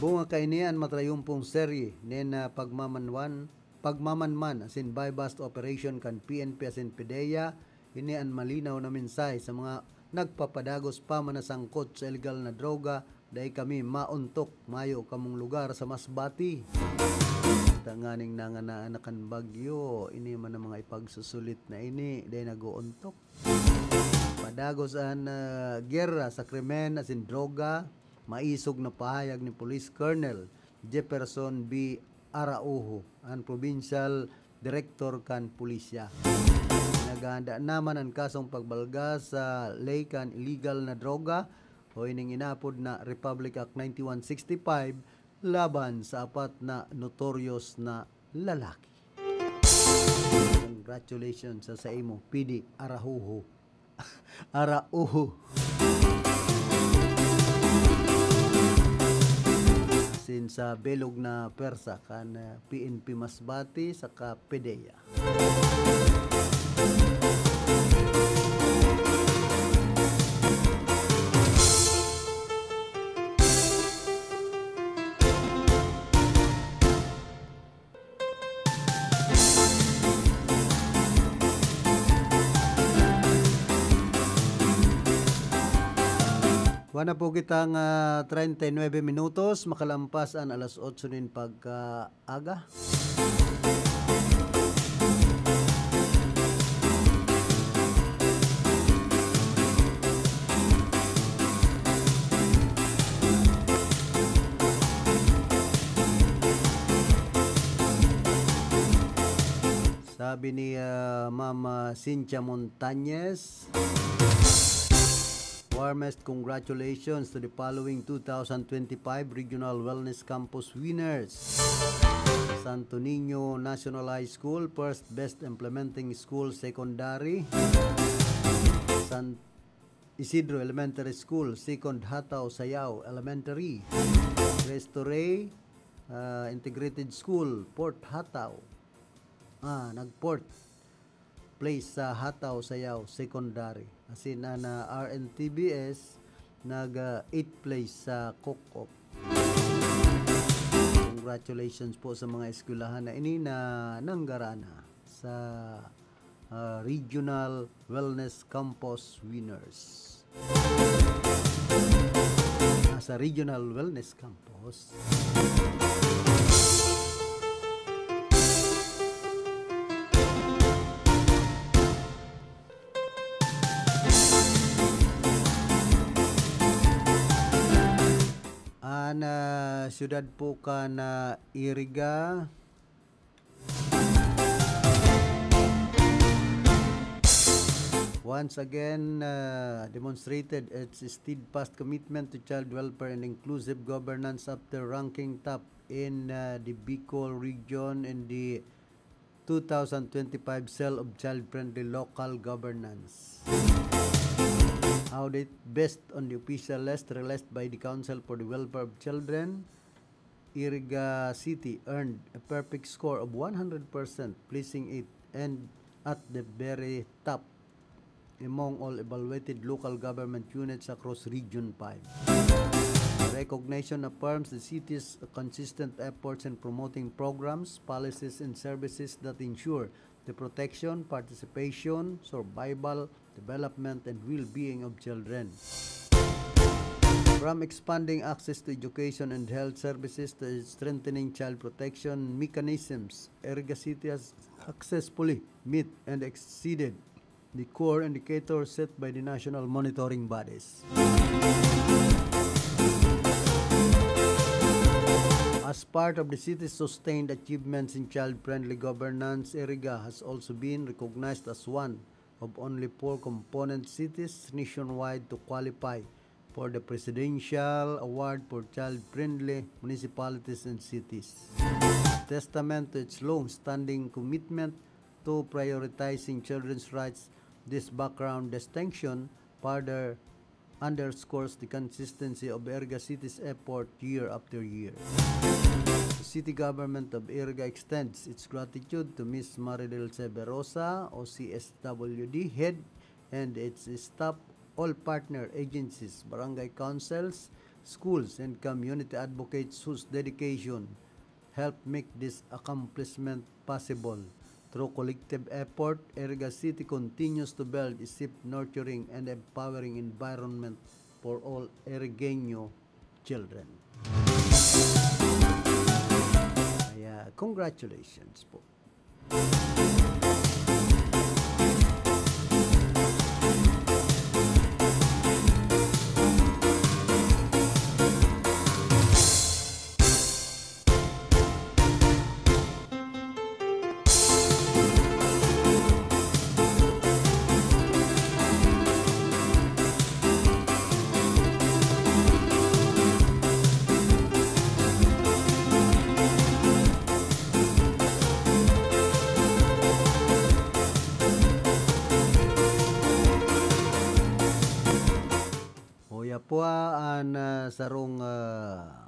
Bunga kaini an matrayumpong serye nin, ah, pagmamanwan, pagmamanman asin buy-bust operation kan P N P asin PDEA. Ini an malinaw na mensahe sa mga nagpapadagos pa man na sangkot sa iligal na droga. Dai kami maontok, mayo kamong lugar sa Masbate. Tanganing nanganaan na kan bagyo, ini man ang mga ipagsusulit na ini, dai nag-oontok. Padagos an, ah, giyera sa krimen asin droga, maisog na pahayag ni Police Colonel Jefferson B. Araujo, an provincial direktor kan pulisya. Naghahanda naman an kasong pagbalga sa ley kan iligal na droga o ining inaapod na Republic Act ninety-one sixty-five laban sa apat na notorious na lalaki. Congratulations sa, sa imo, P D Araujo. Araujo. sa bilog na pwersa kan, ah, P N P Masbate saka PDEA. Wala po kitang, ah, treinta y nueve minutos, makalampas an alas otso nin pagkaaga. Sabi ni, ah, Ma'am, ah, Cynthia Montañez, "Warmest congratulations to the following two thousand twenty-five Regional Wellness Campus winners. Santo Niño National High School, first best implementing school secondary. San Isidro Elementary School, second Hatao Sayao Elementary. Cristo Rey, ah, Integrated School, fourth Hatao. Ah, nag-fourth place sa Hatao Sayao Secondary." Asin an, ah, R N T B S nag, ah, eighth place sa Cook Off. Congratulations po sa mga eskwelahan na ini na nanggarana sa, ah, Regional Wellness Campus winners. Ah, sa Regional Wellness Campus. An, ah, siyudad po kan, ah, Iriga, once again, uh, demonstrated its steadfast commitment to child welfare and inclusive governance after ranking top in, uh, the Bicol region in the two thousand twenty-five Cell of Child-Friendly Local Governance audit. Based on the official list released by the Council for the Welfare of Children, Iriga City earned a perfect score of one hundred percent, placing it and at the very top among all evaluated local government units across Region five. The recognition affirms the city's consistent efforts in promoting programs, policies, and services that ensure the protection, participation, survival, development, and well-being of children. From expanding access to education and health services to strengthening child protection mechanisms, Iriga City has successfully met and exceeded the core indicators set by the national monitoring bodies. As part of the city's sustained achievements in child-friendly governance, Iriga has also been recognized as one of only four component cities nationwide to qualify for the Presidential Award for Child-Friendly Municipalities and Cities. Testament to its long-standing commitment to prioritizing children's rights, this background distinction further underscores the consistency of Iriga City's effort year after year. The city government of Iriga extends its gratitude to Miss Maridel Severosa, O C S W D head, and its staff, all partner agencies, barangay councils, schools, and community advocates whose dedication help make this accomplishment possible. Through collective effort, Iriga City continues to build a safe, nurturing, and empowering environment for all Irigueño children. Kaya, congratulations po. Uya po, ah, an, ah, sarong, ah,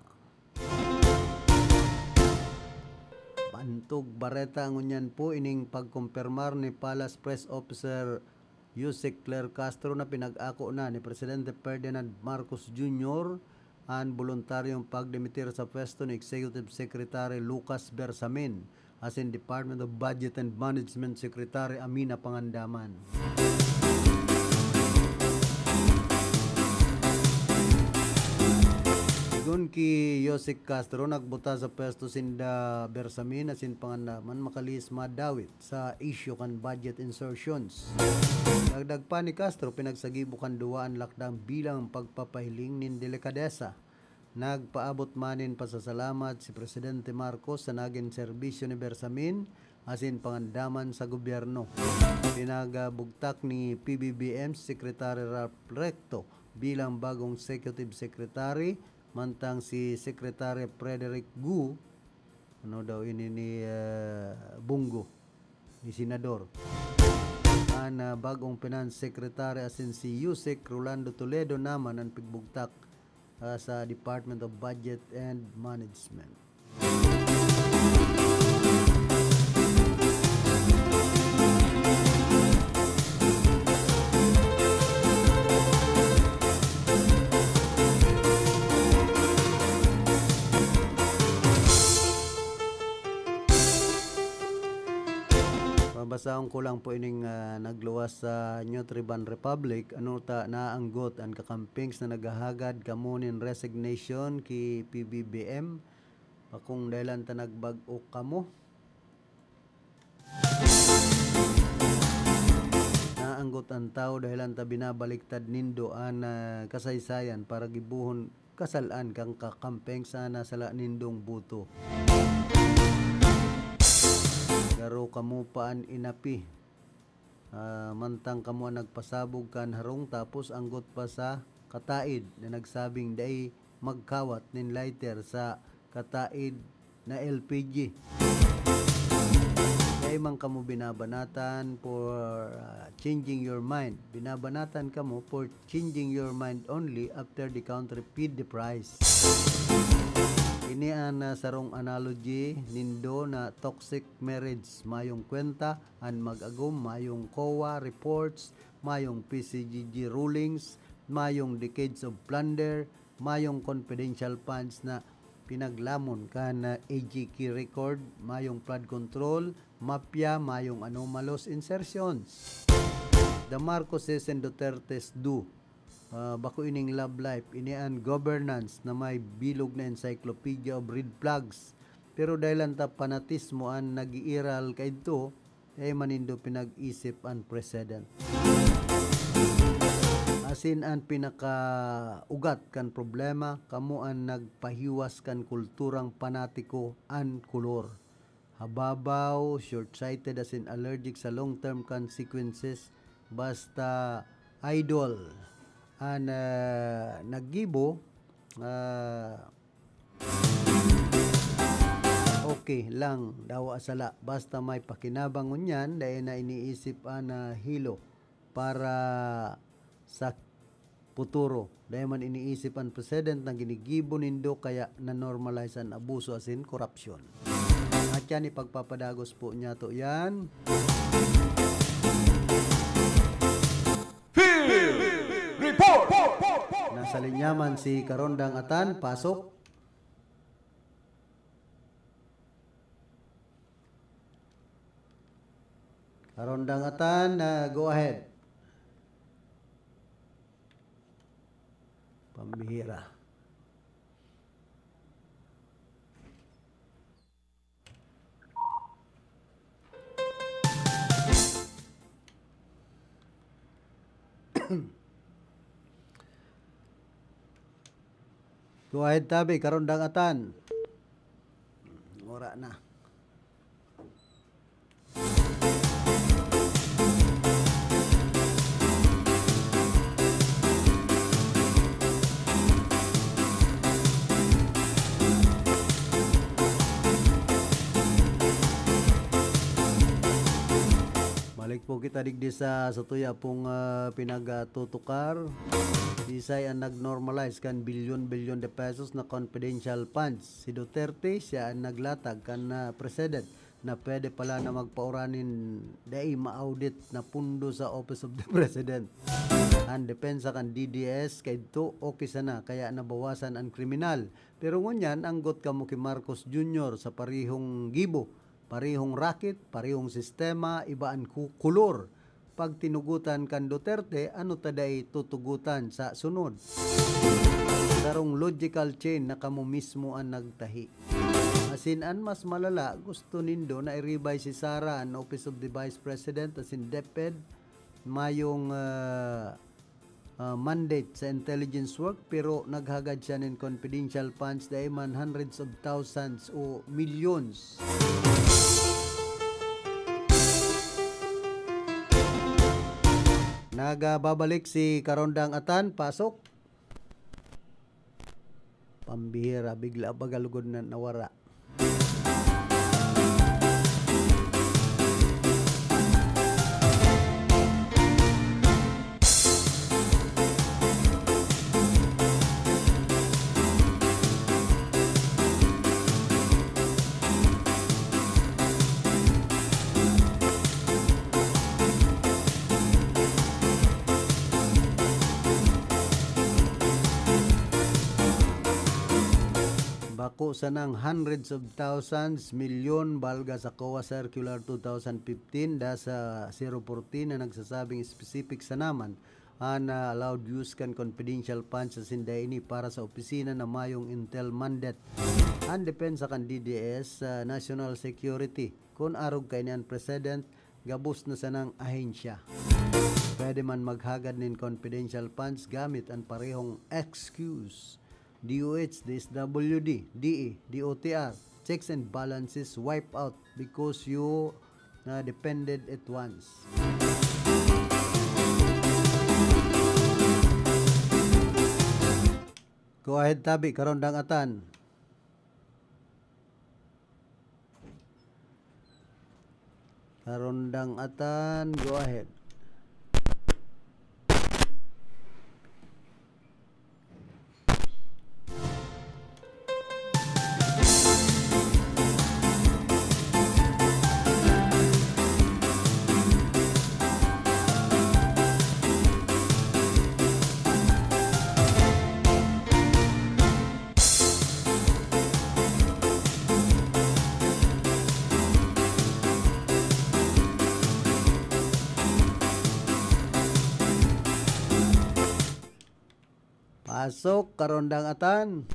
Tug bareta ngunyan po ining pagkumpirmar ni Palace Press Officer Usec Claire Castro na pinag-ako na ni Presidente Ferdinand Marcos Junior an boluntaryong pagdimitir sa pwesto ni Executive Secretary Lucas Bersamin asin Department of Budget and Management Secretary Amina Pangandaman. Sigon ki Usec Castro, nagbuta sa pwesto sinda Bersamin asin Pangandaman makalihis madawit sa isyu kan budget insertions. Dagdag pa ni Castro, pinagsagibo kan duwa an lakdang bilang pagpapahiling nin delikadesa. Nagpaabot man nin pasasalamat si Presidente Marcos sa nagin serbisyo ni Bersamin asin Pangandaman sa gobyerno. Pinagabugtak ni P B B M Secretary Ralph Recto bilang bagong executive secretary, mantang si Secretary Frederick Gu, ano daw ini ni, ah, Bunggo, ni Senador. An, ah, bagong Finance Secretary asin si Usec Rolando Toledo naman an pigbugtak, ah, sa Department of Budget and Management. Babasahon ko lang po ining, ah, nagluwas sa Nutriban Republic. Ano ta, naanggot an kakampings na naghahagad kamo nin resignation ki P B B M? Bakong dahelan ta nagbag-o kamo? Naanggot an tawo dahelan ta binabaliktad nindo an, ah, kasaysayan para gibohon kasal-an kan kakampeng sa nasala nindong boto. Garo kamo pa an inapi. Ah, mantang kamo an nagpasabog kan harong tapos anggot pa sa kataid na nagsabing dai magkawat nin lighter sa kataid na L P G. Dai man kamo binabanatan for, ah, changing your mind. Binabanatan kamo for changing your mind only after the country paid the price. Ini an, ah, sarong analogy nindo na toxic marriage. Mayong kwenta an mag-agom, mayong COA reports, mayong P C G G rulings, mayong decades of plunder, mayong confidential funds na pinaglamon kan, ah, A G K record, mayong flood control, mafia, mayong anomalous insertions. The Marcoses and Dutertes do. Ah, bako ining love life, ini an governance na may bilog na encyclopedia of red flags. Pero dahil lang ta fanatismo an nag-iiral kaidto, eh, manindo pinag-isip an president. Asin an pinakaugat kan problema, kamo an nagpahiwas kan kulturang panatiko an kolor. Hababaw, short-sighted asin allergic sa long-term consequences, basta idol an, ah, naggibo, ah, okay lang, dawa sala. Basta may pakinabang ngunyan, dai na iniisip an, ah, hilo para sa futuro. Dai man iniisip an president na ginigibo nindo kaya na-normalize an abuso asin korapsyon. At yan, ipagpapadagos po niyato yan. Field Report! Nasa linya man si Karondang Atan, pasok. Karondang Atan, ah, go ahead. Pambihira. Go ahead, tabi, Karondang Atan. Wala na. Balik po kita digdi sa, sa tuya pong, ah, pinagtutukar. Sisay ang nag-normalize kan bilyon-bilyon de pesos na confidential funds? Si Duterte, siya ang naglatag kan, ah, president. na pwede pala na magpaura nin dai ma-audit na pundo sa Office of the President. An depensa kan D D S kaidto, okay sana, kaya nabawasan an kriminal. Pero ngunyan, anggot kamo ki Marcos Junior sa parehong gibo, parehong racket, parehong sistema, iba an ku-, kulor. Pag tinugutan kan Duterte, ano ta dai tutugutan sa sunod? Sarong logical chain na kamo mismo an nagtahi. Asin an mas malala, gusto nindo na i-revise si Sara an Office of the Vice President asin DepEd, mayong, ah, ah, mandate sa intelligence work, pero naghagad siya nin confidential funds, dai man hundreds of thousands o millions. Nagababalik si Karondang Atan, pasok. Pambihira, bigla baga lugod na nawara. Bako sanang hundreds of thousands, milyon, balga sa COA Circular two thousand fifteen da sa zero fourteen na nagsasabing specific sana man an, ah, allowed use kan confidential funds asin dai ini para sa opisina na mayong intel mandate. An depensa kan D D S sa national security, kun arog kaini an president, gabos na sanang ahensya. Pwede man maghagad nin confidential funds gamit an parehong excuse. D O H, D S W D, D E, D O T R, checks and balances wipe out because you, uh, depended it once. Go ahead, tabi, Karondang Atan. Karondang Atan, go ahead. Pasok, Karondang Atan.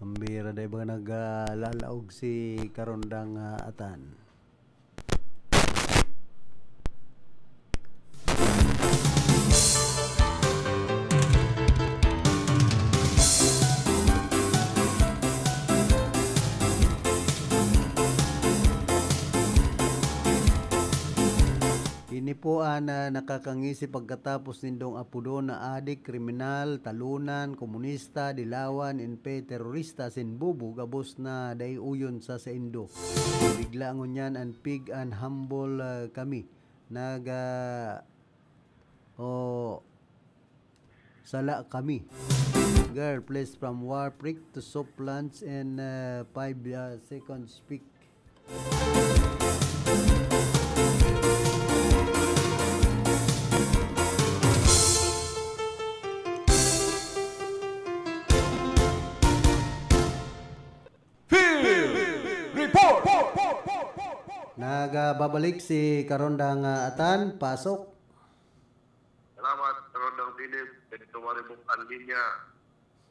Pambira, dai ba naglalaog si Karondang, ah, Atan? Ini po an, ah, nakakangisi pagkatapos nindong apodon na adik, kriminal, talunan, komunista, dilawan, N P A, terorista, asin bobo, gabos na dai uyon sa saindo. Bigla ngunyan an pig an humble, ah, kami. Nag, ah, o, sala kami. Girl, please, from war freak to soft lunch and, uh, five, uh, seconds peak. Field Report! Nagababalik si Karondang, ah, Atan. Pasok. Salamat, Karondang Philip. Dito maribok ang linya.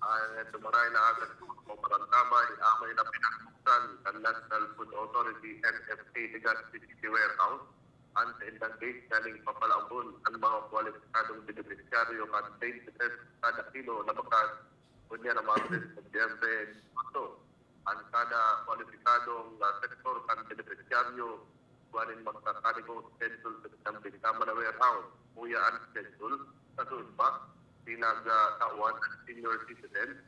Ay, tumaray na agad po sa Barangabay, amay na pinagbuksan ng National Food Authority, N F A, Legazpi City Warehouse. Ang sa indang gate, galing papalaabon ang mga kwalipikadong benepisyaryo kan twenty pesos kada kilo na bakas, kunya na Martes, Nobyembre, Agosto. Ang kada kwalipikadong, ah, sektor kan benepisyaryo, kuwan nin magkakanigo schedule sa Bisambing Tama na Warehouse. Kuya ang schedule sa suod pa, pinag, ah, tawan ang senior citizen,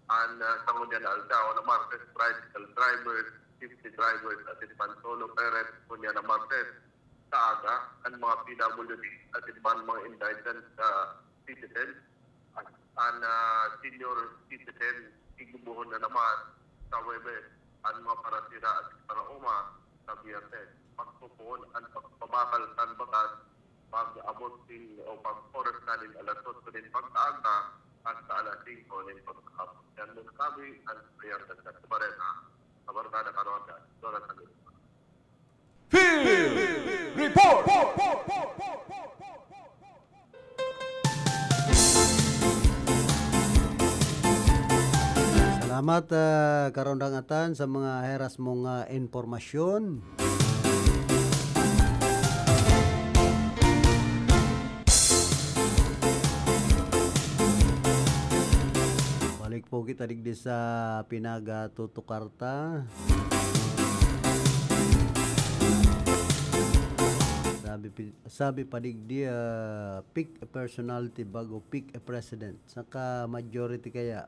ang, ah, sa ngunyan na aldaw na Martes, tricycle drivers, jeepney drivers, asin man solo parents, ngunyan na Martes, sa aga, ang mga P W D, asin man mga indigent, ah, citizens, an, ah, senior citizen, gigibohon na naman sa Huwebes, an mga parasira at paraoma sa Biyernes. Magpopoon an pagpabakal kan bagas pag-abot nin o pag-oras na nin alas otso nin pagkaaga hasta alas singko nin pagkahapon. Yan mo sabi ang Mayor Dagdag Bareta sa Barkada Karonda, Jonathan Lima. Field Report! Salamat, ah, Karondang Atan, sa mga heras mong, ah, impormasyon. Balik po kita digdi sa pinagatutukar ta. Sabi pi-, sabi pa digdi, ah, pick a personality bago pick a president. Saka majority kaya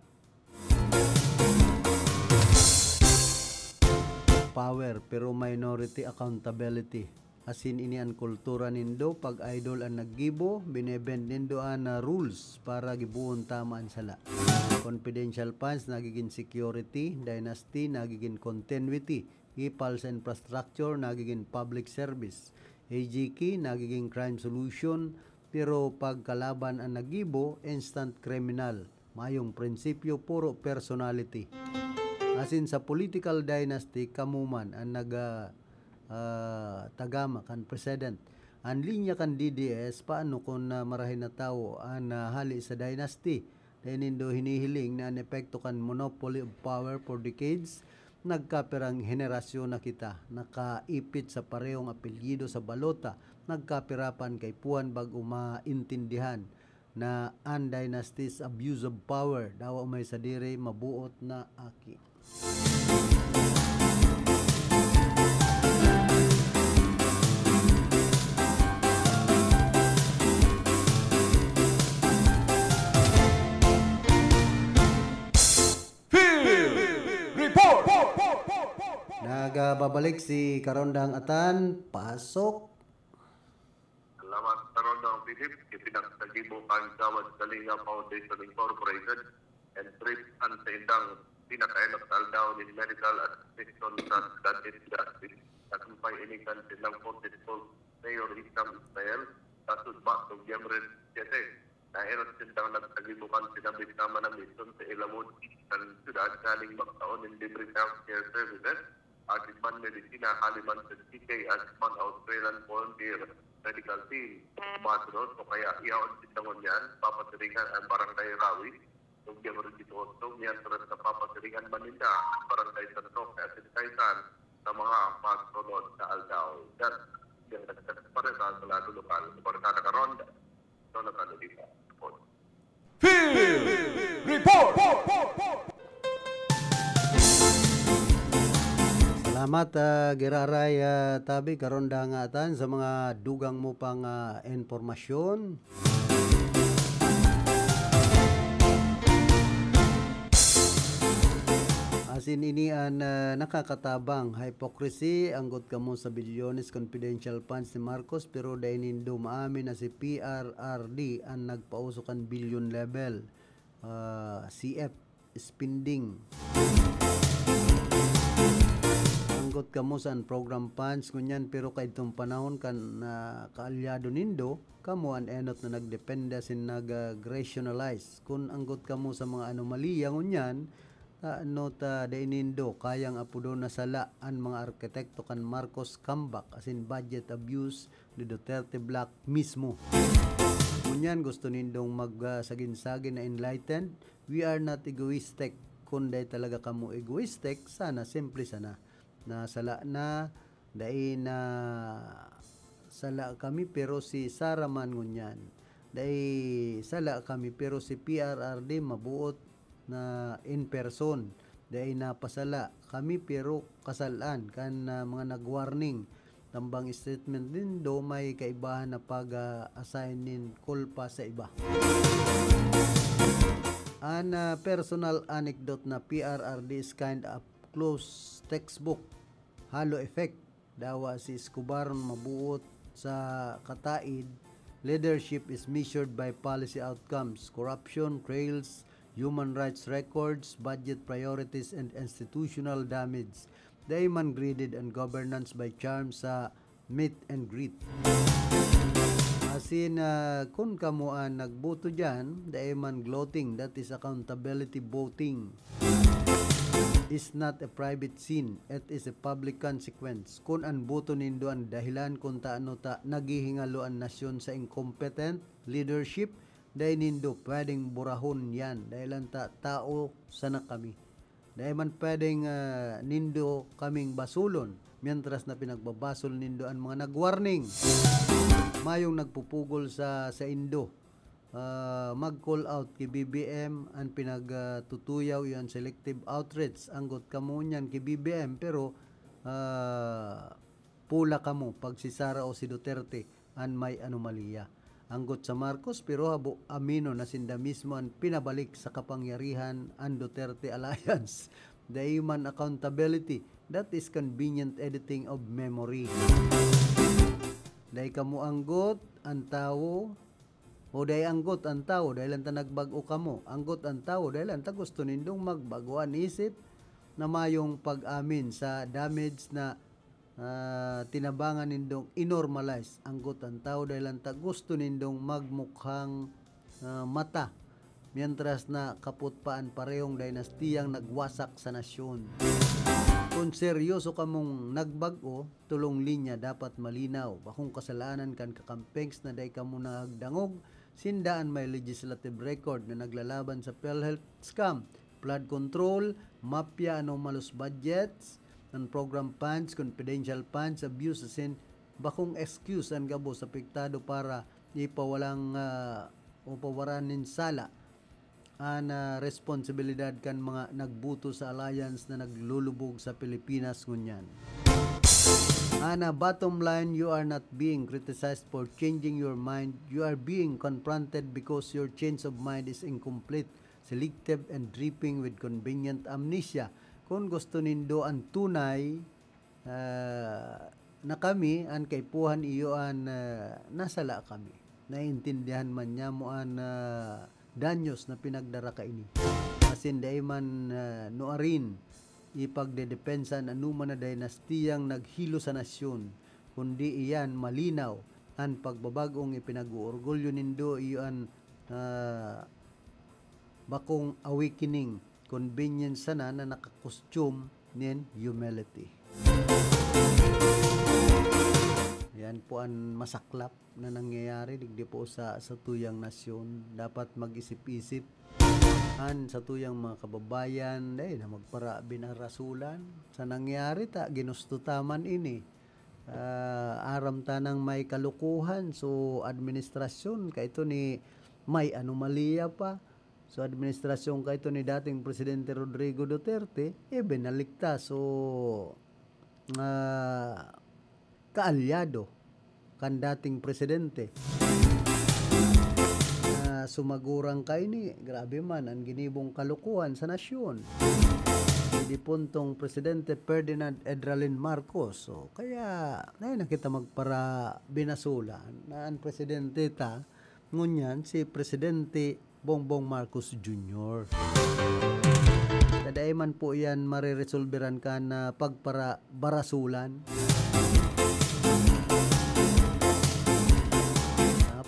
power, pero minority accountability. Asin ini an kultura nindo, pag idol an naggibo, binebend nindo an, ah, rules para gibohon tama an sala. Confidential funds nagigin security, dynasty nagigin continuity, ipal sa infrastructure nagigin public service, A G K nagigin crime solution, pero pagkalaban an naggibo, instant criminal. Mayong prinsipyo, puro personality. Asin sa political dynasty, kamo man an nag, ah, ah, tagama kan president. An linya kan D D S, paano kun, ah, marahay na tawo an, ah, hali sa dynasty? Dai nindo hinihiling na an epekto kan monopoly of power for decades, nagkapirang henerasyon na kita nakaipit sa parehong apelyido sa balota, nagkapira pa an kaipuhan bag-o maintindihan na an dynasty's abuse of power, dawa may sadiri mabuot na aki. Field Report! Nagbabalik si Karondang Atan. Pasok. Salamat, Karondang Philip. Ipinagtagibo kan Gawad Kalinga Foundation Incorporated and trip an saindang pinakaenot na aldaw nin medical assistance sa Sudad Industry. Nagsumpay ini kan saindang forty-four Mayor Hisham Ismail sa Sudba, Nobyembre siyete. Naenot sindang nagtagibo kan sinabit na manamisyon sa ilamod kan syudad nganing magtao nin libreng healthcare services, asin man medisina hali man sa C K asin man Australian Volunteer Medical Team. Masunod o kaya ihaon sinda ngunyan, papasiringan an Barangay Rawi, Nobyembre disiotso, mientras na papasiringan man ninda an Barangay San Roque asin Caysan sa mga masunod na aldaw. Dan, yang nagsasapareta sa lado lokal, sa Barkada Karonda, Jonathan Oliva, Report. Field Report! Salamat, ah, Giraray, ah, Tabi, Karondang Atan, sa mga dugang mo pang, ah, impormasyon. Asin ini an, ah, nakakatabang, hypocrisy, anggot kamo sa bilyones confidential funds ni Marcos, pero dai nindo maamin na si P R R D an nagpauso kan billion level, ah, C F spending. Anggot kamo sa program funds ngunyan, pero kaidtong panahon kan, ah, kaalyado nindo, kamo an enot na nagdepende asin nag, ah, rationalize. Kun anggot kamo sa mga anomalya ngunyan, ta, ano ta, dai nindo kayang apodon na sala an mga arkitekto kan Marcos comeback asin budget abuse ni Duterte Black mismo. Ngunyan gusto nindong mag, ah, sagin-sagin na enlightened. We are not egoistic. Kun dai talaga kamo egoistic, sana simple sana. Na sala na, dai na sala kami, pero si Sara man ngunyan. Dai sala kami, pero si P R R D mabuot na in person. Dai napasala kami, pero kasalan kan, ah, mga nag-warning. Tambang statement nindo, may kaibahan na pag-assign nin kulpa sa iba. An, ah, personal anecdote na P R R D is kind of close textbook, halo effect. Dawa si Escobar mabuot sa kataid, leadership is measured by policy outcomes, corruption trails human rights records, budget priorities, and institutional damage. Dai man graded an governance by charm sa meet and greet. Asin, ah, kun kamo an nagboto diyan, dai man gloating, that is accountability voting. Is not a private sin, it is a public consequence. Kun an boto nindo an dahilan kun taano ta naghihingalo an nasyon sa incompetent leadership, dai nindo pwedeng burahon yan, dahil an ta-, tao sana kami. Dai man pwedeng, ah, nindo kaming basulon, mientras na pinagbabasol nindo an mga nag-warning. Mayong nagpupugol sa, sa indo. Ah, mag-call out ki B B M, an pinag, ah, tutuyaw iyo an selective outreach. Anggot kamo niyan ki B B M, pero, ah, pula kamo pag si Sara o si Duterte an may anomalya. Anggot sa Marcos, pero habo amino na sinda mismo an pinabalik sa kapangyarihan an Duterte Alliance. Dai man accountability. That is convenient editing of memory. Dai kamo anggot, an tawo, o dai anggot an tawo, dahil lang ta nagbag-o kamo. Anggot an tawo, dahil lang ta gusto nindong magbago an isip na mayong pag-amin sa damage na, ah, tinabangan nindong i-normalize. Anggot an tawo, dahil lang ta gusto nindong magmukhang, ah, mata, mientras na kapot pa an parehong dinastiyang nagwasak sa nasyon. Kun seryoso kamong nagbag-o, tulong linya dapat malinaw. Bakong kasalanan kan kakampengs na dai kamo nagdangog, sinda an may legislative record na naglalaban sa PhilHealth scam, flood control, mafia, anomalous budgets, an program funds, confidential funds, abuse, asin bakong excuse an gabos apektado para ipawalang, ah, o pawaran nin sala an, ah, responsibilidad kan mga nagboto sa alliance na naglulubog sa Pilipinas ngunyan. Ana, bottom line, you are not being criticized for changing your mind. You are being confronted because your change of mind is incomplete, selective, and dripping with convenient amnesia. Kung gusto nindo an tunay, ah, na kami, an kaipuhan iyo an, ah, nasala kami. Naiintindihan man niya mo an, ah, danyos na pinagdara kaini. Asin dai man, ah, nuarin ipagdedepensa an anoman na dinastiyang naghilo sa nasyon, kundi iyan malinaw an pagbabagong ipinag-oorgulyo nindo, iyo an, ah, bakong awakening, convenience sana na nakakostume nin humility. Yan po an masaklap na nangyayari digdi po sa, sa tuyang nasyon. Dapat mag-isip-isip an sa tuyang mga kababayan, dai na magpara binarasulan. Sa nangyari ta, ginusto ta man ini. Ah, aram tanang may kalukuhan. So, administrasyon, kaito ni may anomalya pa. So, administrasyon kaito ni dating Presidente Rodrigo Duterte, eh, binalik ta. So, ah, kaalyado kan dating presidente. Ah, sumagurang kaini, grabe man, an ginibong kalukuhan sa nasyon. Si dipuntong Presidente Ferdinand Edralin Marcos. So, kaya, dai na kita magpara binasulan na an presidente ta, ngunyan si Presidente Bongbong Marcos Junior. Dai man po yan mareresolberan kan, ah, pagpara-barasulan.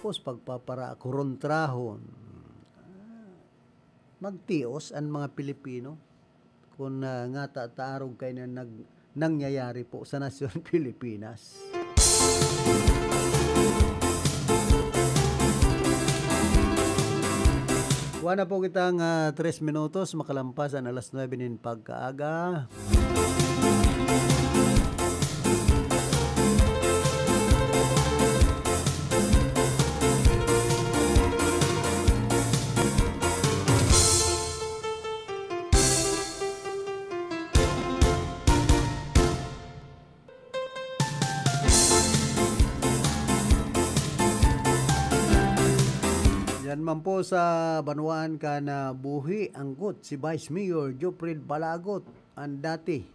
Tapos pagpapara-korontrahon. Ah, magtios an mga Pilipino kun, ah, ngata ta arog kaini an nag-, nangyayari po sa nasyon Pilipinas. Wala na po kitang, ah, tres minutos makalampas an alas nuebe nin pagkaaga. Yan man po sa banwaan kan, ah, buhi, anggot si Vice Mayor Jopred Balagot, an dati,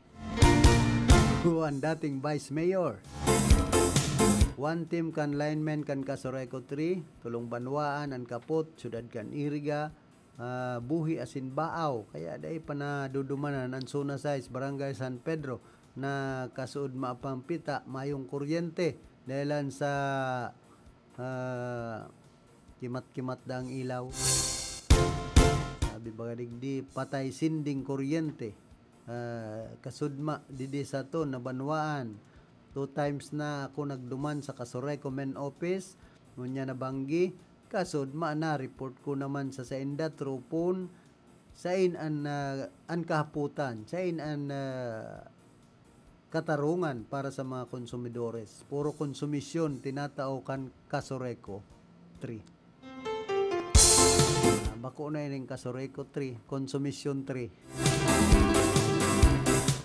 o an dating Vice Mayor. One team kan linemen kan Casureco three, tulong banwaan an kapot, syudad kan Iriga, ah, Buhi asin Baaw. Kaya dai pa nadudumanan an Zona sais, Barangay San Pedro, na kasuodma pa an pita, mayong kuryente. Dahelan sa, ah, kimat-kimat daang ilaw. Sabi baga digdi, patay sinding kuryente. Ah, kasuodma digdi saton na banwaan. Two times na ako nagduman sa Casureco main office. Ngunyan nabanggi, kasuodma na, report ko naman sa sainda through phone, sain an, ah, an kahapotan, sain an, ah, katarungan para sa mga konsumidores. Puro konsumisyon tinatao kan Casureco three. Ah, bako na ining Casureco three, konsumisyon three.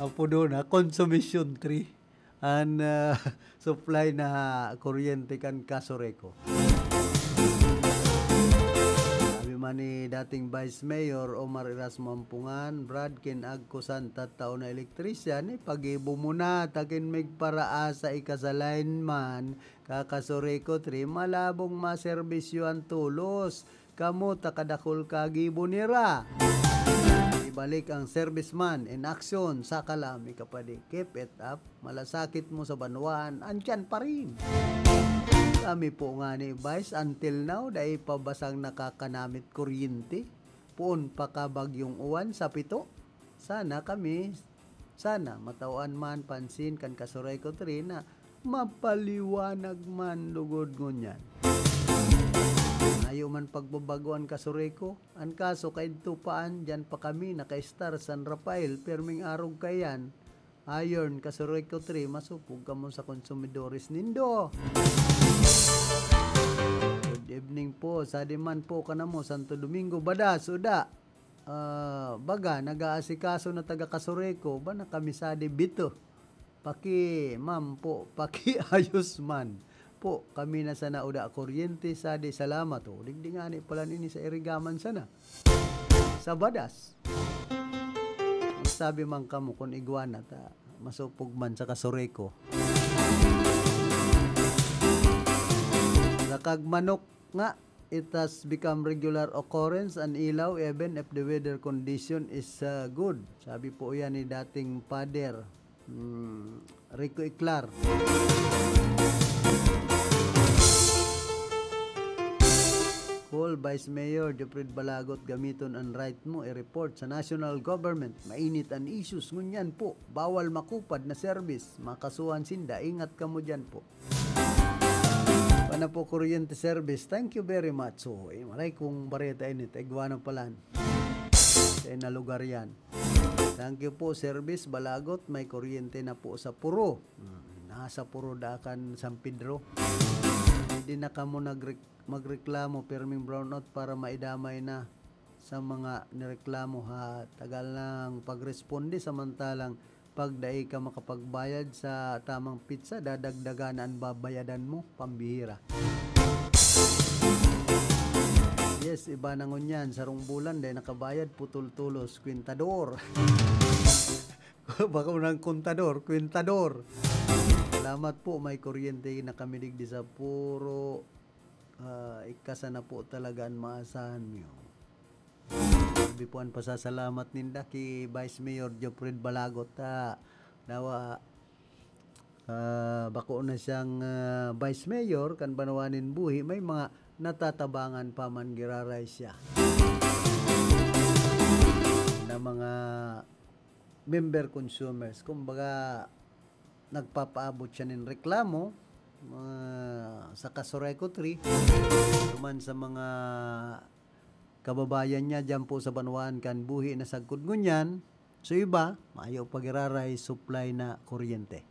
Apodo na, konsumisyon three. An, ah, supply na kuryente kan Casureco. Sabi man ni dating Vice Mayor Omar Erasmo Ampungan, "Brad, kin agko san tattao na elektrisyan, ipagibo mo na, ta kin migparaasa ika sa lineman, ka Casureco three, malabong maserbisyo an tolos. Kamo, ta kadakul kagibo nira." Ibalik ang serviceman in action, saka lang, mi kapadi. Keep it up. Malasakit mo sa banwaan, andyan pa rin. Kami po nga ni Vice, until now, dai pa basang nakakanamit kuryente. Poon pa ka bagyong uwan sa pito. Sana kami, sana matawan man pansin kan Casureco three na mapaliwanag man lugod ngunyan. Ayo man pagbabago an Casureco. An kaso, kaidto pa an, diyan pa kami naka-star San Rafael, pirming arog kaiyan. Iron, Casureco three, masupog kamo sa konsumidores nindo. Good evening po. Sadi man po kanamo, Santo Domingo, Badas, Uda. Ah, baga, nag-aasikaso na taga Casureco, ba na kami sadi bito. Paki, ma'am po, pakiayos man po. Kami na sana uda kuryente, sadi salamat. O, digdi ngani pala nini sa Irigaman sana. Sa Badas. Sabi man kamo kun igwa na ta, masupog man sa Casureco. Lakag manok nga, it has become regular occurrence an ilaw even if the weather condition is, ah, good. Sabi po yan ni dating Father, hmm, Rico Iclar. Call Vice Mayor Jopred Balagot, gamiton an right mo, i-report sa national government. Mainit an issues ngunyan po. Bawal makupad na service. Makasuhan sinda. Ingat kamo diyan po. Pana po kuryente service. Thank you very much. So, eh, maray kong bareta ini. Taigwa na palan. Sa ina lugar yan. Thank you po, Service Balagot. May kuryente na po sa Puro. Hmm, nasa Puro, Dakan, San Pedro. Hindi na kamo nagre-, magreklamo, pirming brownout para maidamay na sa mga nireklamo, ha. Tagal nang pagresponde, samantalang pag dai ka makapagbayad sa tamang petsa, dadagdagan na an babayadan mo. Pambihira. Yes, iba na ngunyan. Sarong bulan, dai nakabayad, putol-tulos, kwentador. Bako nang kontador, kwentador. Salamat po, may kuryente na kami digdi sa Puro. Ah, ika sana po talaga an maasahan niyo. Sabi po an pasasalamat ninda ki Vice Mayor Jopred Balagot, ah, dawa, ah, bako na siyang, ah, Vice Mayor kan banwaan nin Buhi, may mga natatabangan pa man giraray siya na mga member consumers. Kumbaga, nagpapaabot siya nin reklamo, ah, sa Casureco three, duman sa mga kababayan niya diyan po sa banwaan kan Buhi na sagkod ngunyan. So, iba, mayo pa giraray supply na kuryente.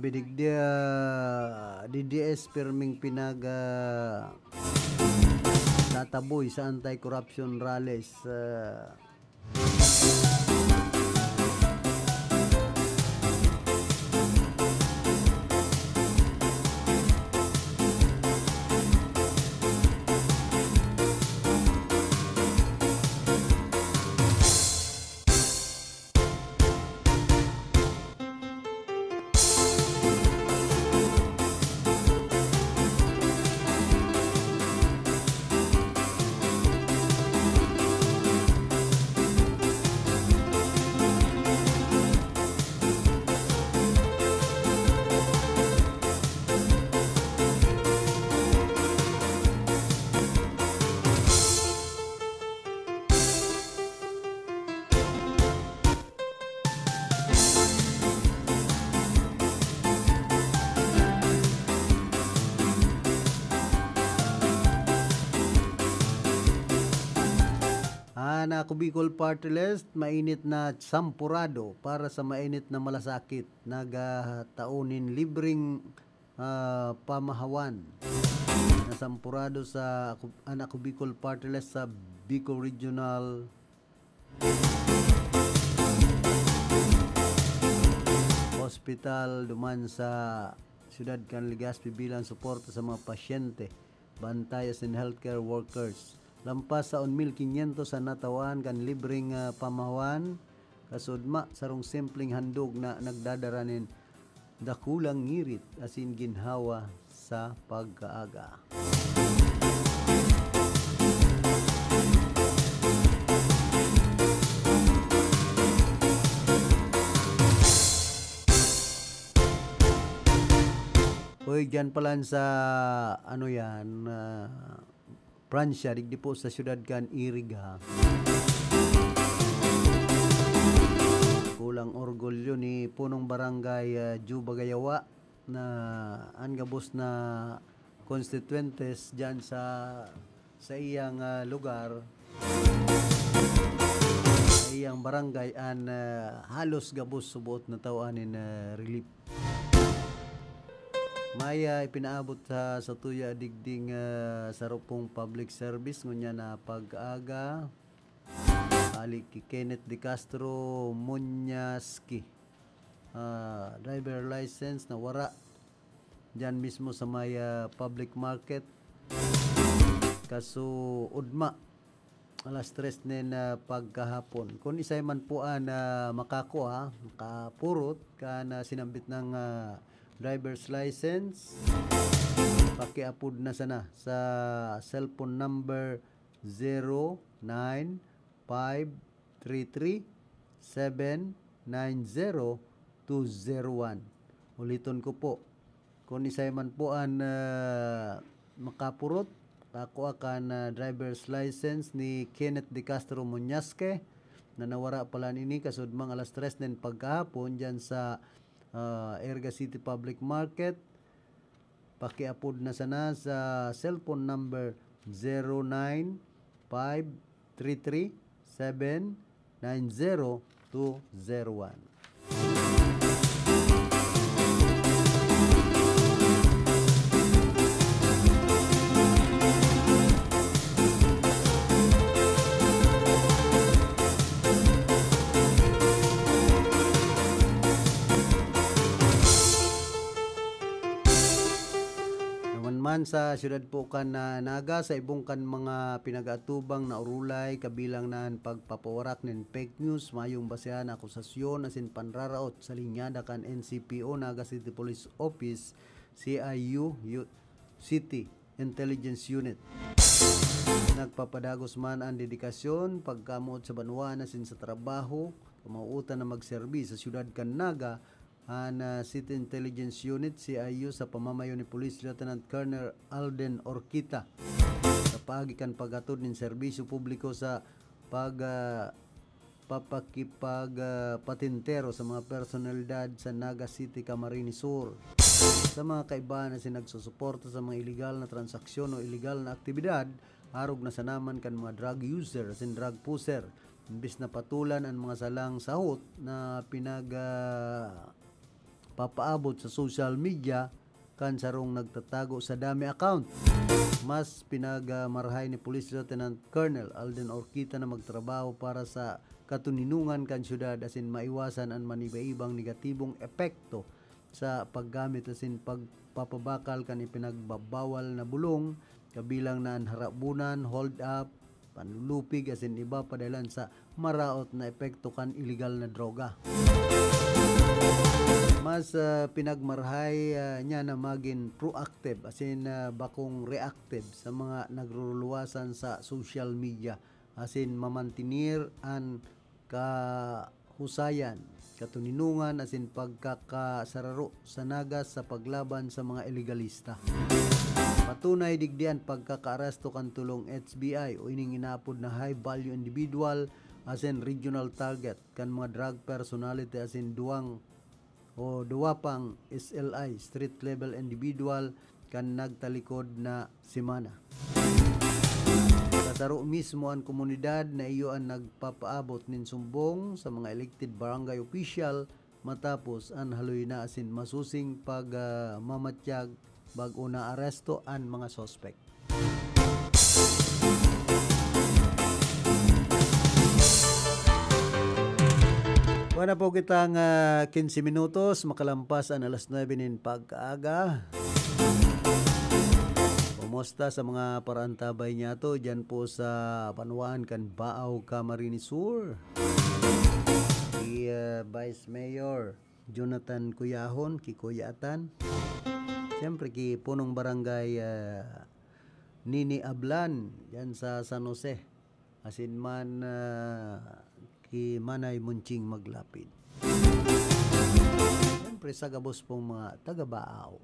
Bidigdia, D D S pirming pinag, ah, tataboy sa anti-corruption rallies, ah. Ah, na Ako Bicol Party List, mainit na sampurado para sa mainit na malasakit. Nagtao nin libreng, ah, pamahawan na sampurado sa Ako, an Ako Bicol Party List sa Bicol Regional Hospital duman sa siyudad kan Legazpi bilang suporta sa mga pasyente, bantay asin healthcare workers. Lampas sa un mil quinientos an natawan kan libreng, ah, pamahawan, kasudma sarong simpleng handog na nagdadara nin dakulang ngirit asin ginhawa sa pagkaaga. Uy, dyan pala sa, ano yan, ah, Pransya, digdi po sa siyudad kan Iriga. Kulang orgulyo ni punong barangay, ah, Juba Gayawa na an gabos na konstituyentes dyan sa, sa iyang, ah, lugar, sa iyang barangay, an, ah, halos gabos suboot na tao anin, ah, relief. May, ah, ipinaabot sa, sa tuya digding, ah, sarupong public service ngunyan na pag-aga. Ali ki Kenneth De Castro Munyaski. Ah, driver license na wara. Diyan mismo sa may, ah, public market. Kaso, ugma, alas tres nin, ah, pagkahapon. Kun isay man po an, ah, makakua, makapurot kan, ah, sinambit na, ah, driver's license, pakiapod na sana sa cellphone number zero nine five three three seven nine zero two zero one. Uliton ko po, kun isay man po an, ah, makapurot, kakua kan, ah, driver's license ni Kenneth De Castro Muñasque, na nawara palan ini kasudmang alas tres nin pagkahapon diyan sa, ah, Erga City Public Market, pakiapod na sana sa cellphone number zero nine five three three seven nine zero two zero one. Naman man sa siyudad po kan, ah, Naga, sa ibong kan mga pinag-atubang na orolay, kabilang na an pagpapawarak nin fake news, mayong basehan na akusasyon asin panraraot sa linyada kan N C P O, Naga City Police Office, C I U, Yu-, City Intelligence Unit. Nagpapadagos man an dedikasyon, pagkamoot sa banwaan asin sa trabaho, kamauotan na magserbi sa siyudad kan Naga, an, ah, City Intelligence Unit, C I U, sa pamamayo ni Police Lieutenant Colonel Alden Orquita, sa paagi kan paghatod nin serbisyo publiko sa pag, ah, papakipag, ah, patintero sa mga personalidad sa Naga City, Camarines Sur. Sa mga kaibahan na sinagsusuporta sa mga iligal na transaksyon o iligal na aktibidad, arog na sanaman kan mga drug user asin drug pusher, imbis na patulan an mga salang sahot na pinag, ah, papaabot sa social media kan sarong nagtatago sa dummy account. Mas pinagmarahay ni Police Lieutenant Colonel Alden Orquita na magtrabaho para sa katoninongan kan syudad asin maiwasan an maniba-ibang negatibong epekto sa paggamit asin pagpapabakal kan ipinagbabawal na bulong, kabilang na an harabunan, hold up, panlulupig asin iba pa dahelan sa maraot na epekto kan iligal na droga. Mas, ah, pinagmarahay, ah, niya na magin proactive asin, ah, bakong reactive sa mga nagruruluwasan sa social media asin mamantinir an kahusayan, katoninongan asin pagkakasararo sa nagas sa paglaban sa mga ilegalista. Patunay digdi an pagkakaaresto kan tolong H B I o ining inaapod na high value individual asin regional target kan mga drug personality asin duwang o duwa pang S L I, street level individual, kan nagtalikod na semana. Sa saro mismo an komunidad na iyo an nagpapaabot nin sumbong sa mga elected barangay official matapos an haloy na asin masusing pag, ah, mamatyag bag-o naaresto an mga suspek. Wala po kitang, ah, quince minutos, makalampas an alas nuebe nin pagkaaga. Kumusta sa mga paraantabay niyato dyan po sa banwaan kan Baao, Camarines Sur? Si, ah, Vice Mayor Jonathan Cuyahon, ki Kuya Atan. Siyempre, ki Punong Barangay, ah, Nini Ablan, dyan sa San Jose. Asin man, ah, ki Manay Munching Maglapid. Siyempre, sa gabos pong mga taga-Baao.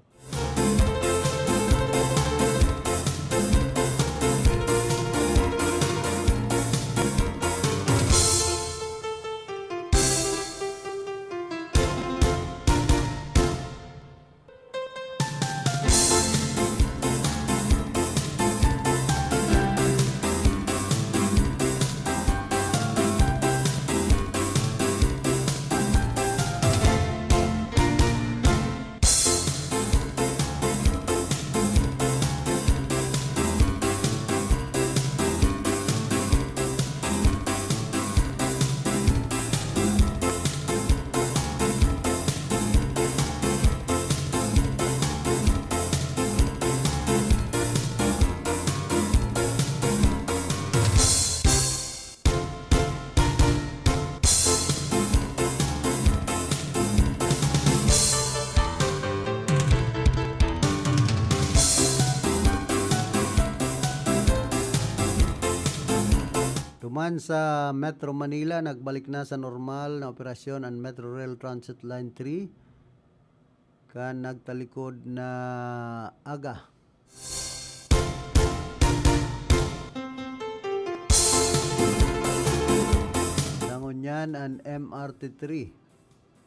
Duman sa Metro Manila, nagbalik na sa normal na operasyon an Metro Rail Transit Line three kan nagtalikod na aga. Sa ngunyan, an M R T three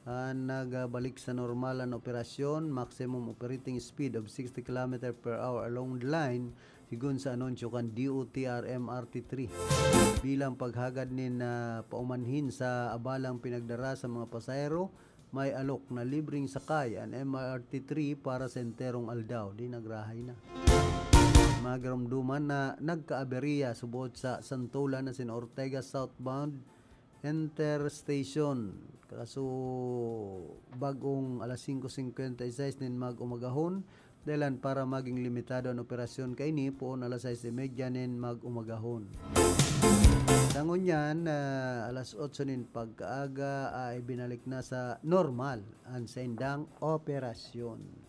an nagbalik sa normal an operasyon, maximum operating speed of sixty kilometer per hour along the line, sigon sa anunsyo kan D O T R M R T three. Bilang paghagad nin, ah, paumanhin sa abalang pinagdara sa mga pasahero, may alok na libreng sakay an M R T three para sa enterong aldaw. Di nagrahay na. Magarumduman na nagkaaberya subot sa Santolan asin Ortega southbound Interstation. Kaso, bag-ong alas singko singkwenta y seis nin mag-umagahon, dahilan para maging limitado an operasyon kaini poon alas sais y media nin mag-umagahon. Sa ngunyan, ah, alas otso nin pagkaaga, ay binalik na sa normal an saindang operasyon.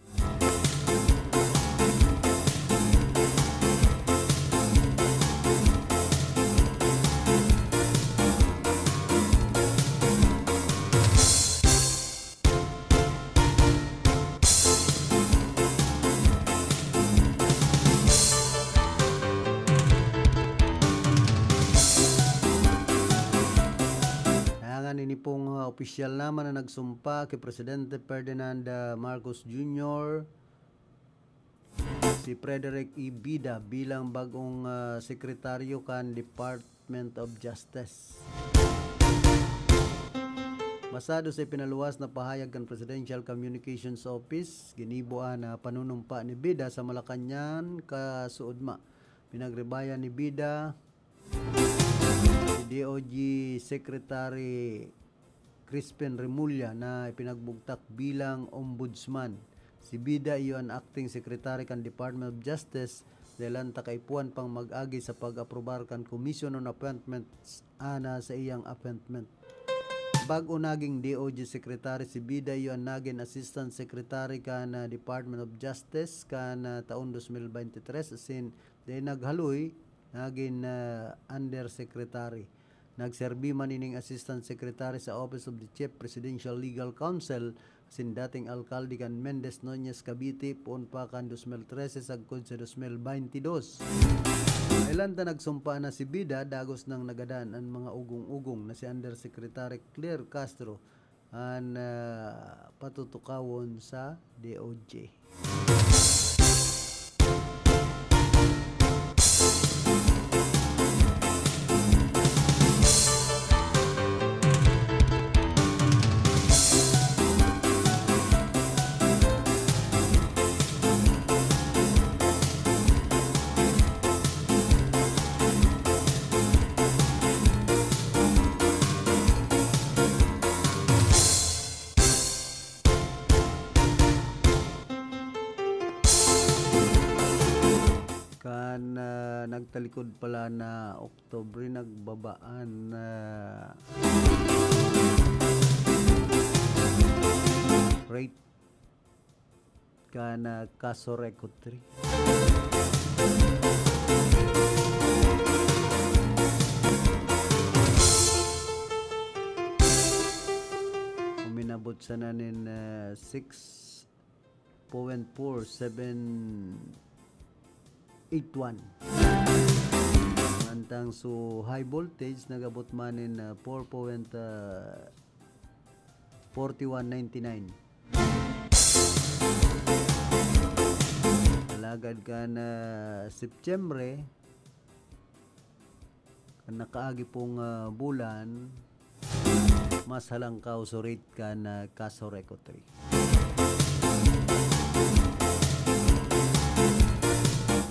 Dangan ini pong, ah, opisyal naman na nagsumpa ki Presidente Ferdinand, ah, Marcos Junior, si Frederick Ibida bilang bagong, ah, sekretaryo kan Department of Justice. Basado sa ipinaluwas na pahayag kan Presidential Communications Office, ginibo an, ah, panunumpa ni Bida sa Malacañang kasuodma. Pinagribayan ni Bida si D O J Secretary Crispin Remulla na ipinagbugtak bilang ombudsman. Si Bida iyo an acting secretary kan Department of Justice, dahelan ta kaipuhan pang mag-agi sa pag-aprobar kan Commission on Appointments ana sa iyang appointment. Bag-o naging D O J Secretary si Bida iyo an nagin Assistant Secretary kan, ah, Department of Justice kan, ah, taon dos mil bente tres, asin dai naghaloy, nagin, ah, Undersecretary. Nagserbi man ining Assistant Secretary sa Office of the Chief Presidential Legal Counsel asin dating alkalde kan Mendez Nunez, Cavite, poon pa kan dos mil trese sagkod sa dos mil bente dos. Dahelan ta nagsumpa na si Bida, dagos nang nagadan an mga ugong-ugong na si Undersecretary Claire Castro an, ah, patutukawon sa D O J. Kan, ah, nagtalikod pala na Oktubre, nagbabaan na rate kan, ah, kaso record three. Uminabot sana nin, ah, six point four seven eight one. Mantang so high voltage, nag-abot man nin, ah, four point, ah, forty-one ninety-nine. Alagad kan, ah, Setyembre, kan nakaagi pong, ah, bulan, mas halangkaw surit kan, ah, kaso record three.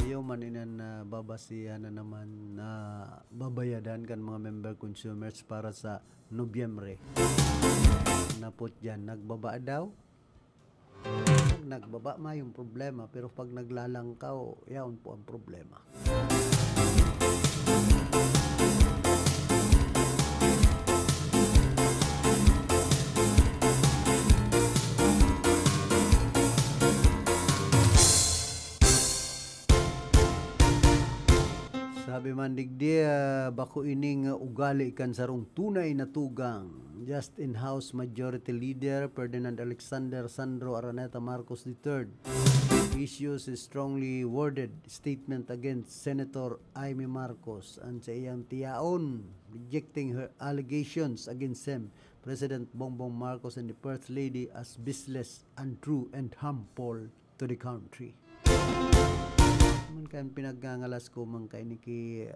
Iyo man inan, ah, babasihan na naman na babayadan kan mga member consumers para sa Nobyembre. Napot diyan, nagbaba daw? Pag nagbaba, mayong problema, pero pag naglalangkaw, yaon po ang problema. Sabi man digdi, ah, bako ining ugali kan sarong tunay na tugang. Justin House Majority Leader Ferdinand Alexander Sandro Araneta Marcos the third issues a strongly worded statement against Senator Imee Marcos and sa iyang tiyaon, rejecting her allegations against him, President Bongbong Marcos and the First Lady as baseless, untrue, and harmful to the country. Man kan pinagngangalas ko man kaini ki,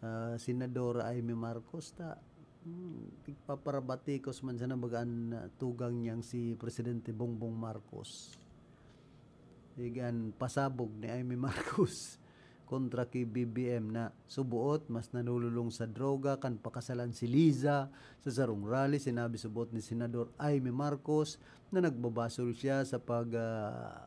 ah, Senadora Imee Marcos ta, hmm, tigpaparabatikos man sana baga an, ah, tugang niyang si Presidente Bongbong Marcos. Igan pasabog ni Imee Marcos kontra ki B B M na suboot mas nanululong sa droga kan pakasalan si Liza. Sa sarong rally, sinabi subot ni Senador Imee Marcos na nagbabasol siya sa pag, ah,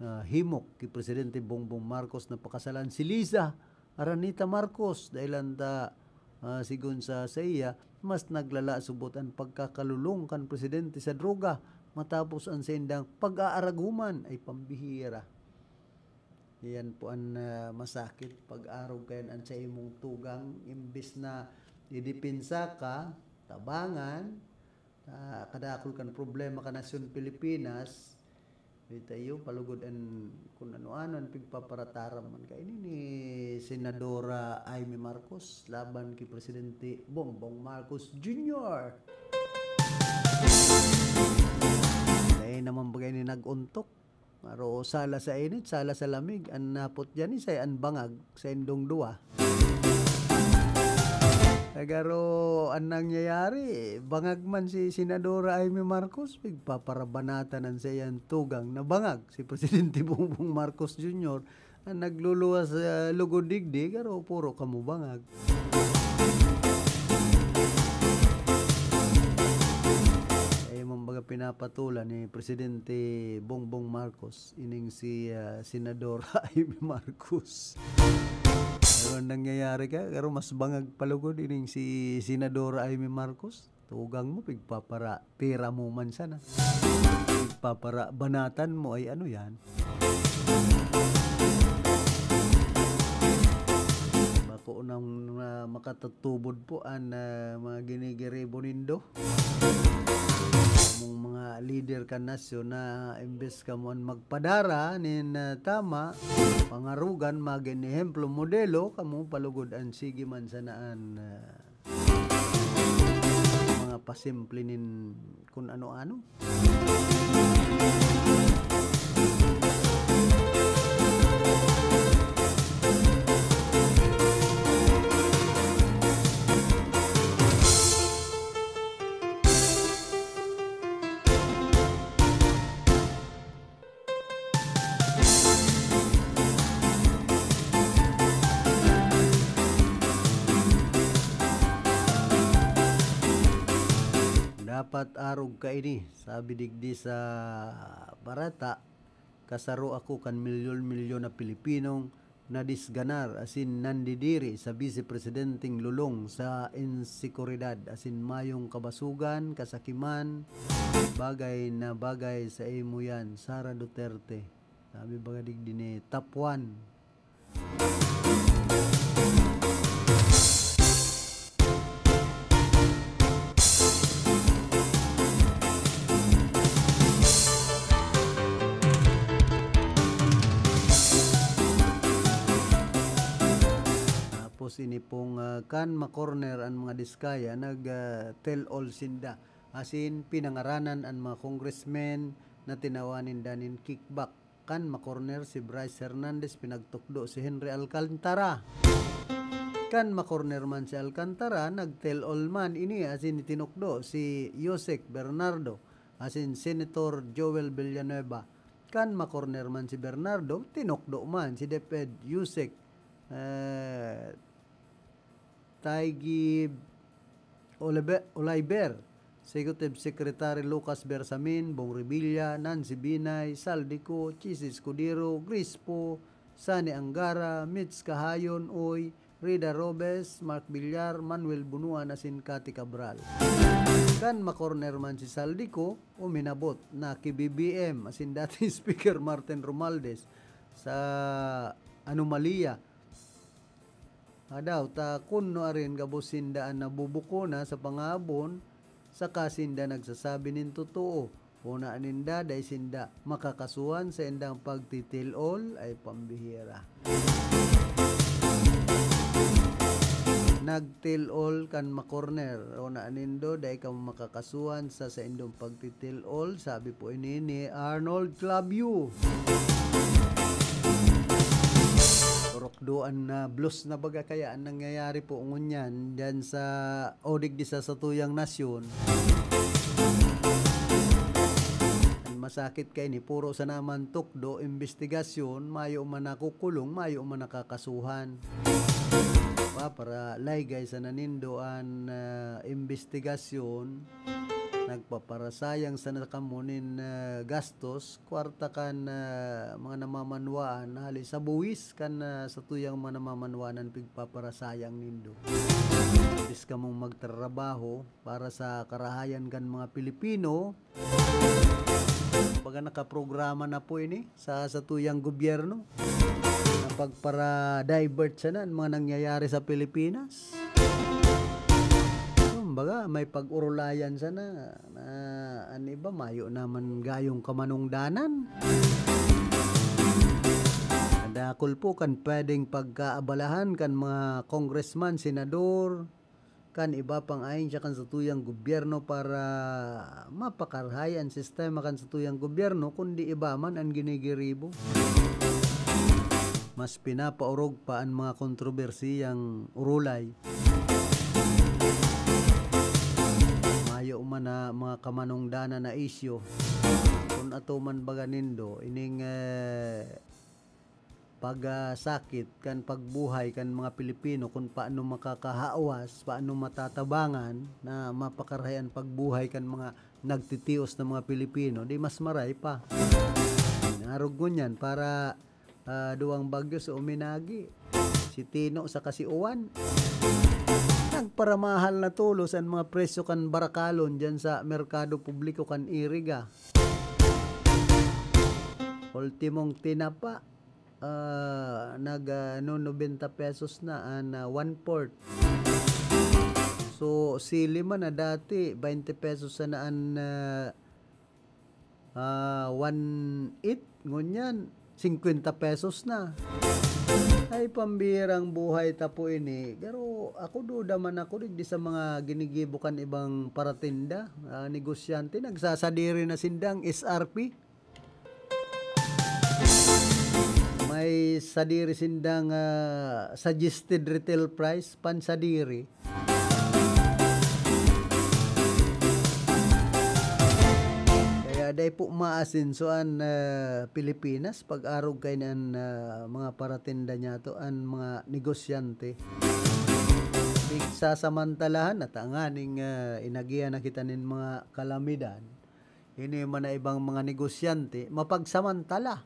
ah, himok ki Presidente Bongbong Marcos na pakasalan si Liza Araneta Marcos, dahelan ta, ah, sigon sa saiya, mas naglala subot an pagkakalulong kan presidente sa droga matapos an saindang pag-aaraguman. Ay, pambihira. Iyan po an, ah, masakit, pag-arog kayan an sa imong tugang, imbes na idepensa ka, tabangan, ah, kadakul kan problema kan nasyon Pilipinas, di tayo palugod an kun ano-ano an pigpaparataram man kaini ni Senadora Imee Marcos laban ki Presidente Bongbong Marcos Junior. Dai naman bagay ni nag-untok. Maro sala sa init, sala sa lamig. An napot diyan, isay an bangag sa indong duwa. Garo an nangyayari, bangag man si Senadora Imee Marcos, pigpaparabanatan an saiyang tugang na bangag, si Presidente Bongbong Marcos Junior, an nagluluwas sa lugod digdi, garo puro kamo bangag. Ay, man baga pinapatulan ni Presidente Bongbong Marcos, ining si, ah, Senadora Imee Marcos. Ano nangyayari ka? Pero mas bangag palugod ining si Senadora Imee Marcos. Tugang mo, pigpapara-, pera mo man sana. Pigpapara-, banatan mo, ay ano yan? Bako nang, ah, makatatubod po an, ah, mga ginigiribo nindo. Kamong mga lider kan nasyon na imbes kamo an magpadara nin, ah, tama, pangarugan, magin ehemplo, modelo, kamo palugod an sige man sana an, ah, mga pasimple nin kun ano-ano. Dapat arog kaini, sabi digdi sa bareta, kasaro ako kan milyon-milyon na Pilipinong nadisganar asin nandidiri sa Bise Presidenteng lolong sa insekuridad asin mayong kabasogan, kasakiman, bagay na bagay sa imo yan, Sara Duterte. Sabi baga digdi ni Top one. Tapos ini pong, ah, kan makorner an mga Diskaya, nag, ah, tell all sinda. Asin pinangaranan an mga congressmen na tinawan ninda nin kickback. Kan makorner si Bryce Hernandez, pinagtukdo si Henry Alcantara. Kan makorner man si Alcantara, nag-tell all man ini asin itinukdo si Usec Bernardo asin Senator Joel Villanueva. Kan makorner man si Bernardo, tinukdo man si DepEd Usec, eh, Taygib Olive-, Oliver, Executive Secretary Lucas Bersamin, Bong Revilla, Nancy Binay, Zaldy Co, Chiz Escudero, Grace Poe, Sonny Angara, Mitch Cahayon, Uy, Rida Robes, Mark Villar, Manuel Bunuan asin Cathy Cabral. Kan makorner man si Zaldy Co, uminabot na ki B B M asin dating Speaker Martin Romualdez sa anomalya. Adaw ta kun nuarin gabos sinda an nabubukona sa pangaabon, saka sinda nagsasabi nin totoo. Hona ninda dai sinda makakasuhan sa indang pagtitil-ol ay pambihira. Nagtil-ol kan makorner. Hona nindo, dai kamo makakasuhan sa saindong pagtitil-ol, sabi po ini ni Arnold Clavio. Turokdoan na blues na baga kaya ang nangyayari po ngunyan dyan sa, o digdi sa satuyang nasyon. Ang masakit kaini, puro sana man tukdo, imbestigasyon, mayo man nakukulong, mayo man nakakasuhan. Pa, para laygay sana nindo an, ah, imbestigasyon, nagpaparasayang sana kamo nin, ah, gastos, kwarta kan, ah, mga namamanwaan, hali sa buwis kan, ah, satuyang mga namamanwaan an pigpaparasayang nindo. Imbes kamong magtrabaho para sa karahayan kan mga Pilipino, baga nakaprograma na po ini sa satuyang gobyerno na pagpara-divert sana an mga nangyayari sa Pilipinas. Kumbaga, may pag-urulayan sana na an iba mayo naman gayong kamanungdanan. Nadakol po kan pwedeng pagkaabalahan kan mga congressman, senador, kan iba pang ahensya kan satuyang gobyerno para mapakarahay an sistema kan satuyang gobyerno, kundi iba man an ginigiribo. Mas pinapaorog pa an mga kontrobersiyang urulay. man na mga kamanungdanan na isyu. Kun ato man baga nindo, ining, eh, pag, ah, sakit kan pagbuhay kan mga Pilipino, kun paano makakahawas, paano matatabangan na mapakarahay an pagbuhay kan mga nagtitios na mga Pilipino, di mas maray pa. Narog ngunyan para, ah, duwang bagyo sa uminagi. Si Tino saka si Uwan. Nagparamahal na tolos an mga presyo kan barakalon diyan sa merkado publiko kan Iriga. Ultimong tinapa, ah, nag, ah, no, nobenta pesos na an, ah, one-fourth. So, sili man na dati, baynte pesos sana an, ah, ah, one-eighth, ngunyan, singkwenta pesos na. Ay, pambihirang buhay ta po ini. Pero ako, duda man ako digdi sa mga ginigibo kan ibang paratinda, ah, negosyante. Nagsasadiri na sindang S R P. May sadiri sindang, ah, suggested retail price, pansadiri. Kaya dai po maasenso an, ah, Pilipinas pag-arog kaini an, ah, mga paratinda niyato, an mga negosyante. Pigsasamantalahan na tanganing, ah, inagihan na kita nin mga kalamidad. Ini man na ibang mga negosyante, mapagsamantala.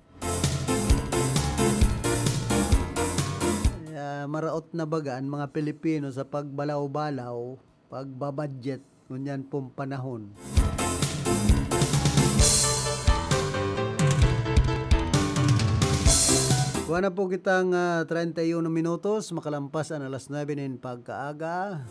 Kaya maraot na baga an mga Pilipino sa pagbalaw-balaw, pagbabudget, ngunyan pong panahon. Kuha na po kitang, ah, treinta y uno minutos, makalampas an alas nuebe nin pagkaaga.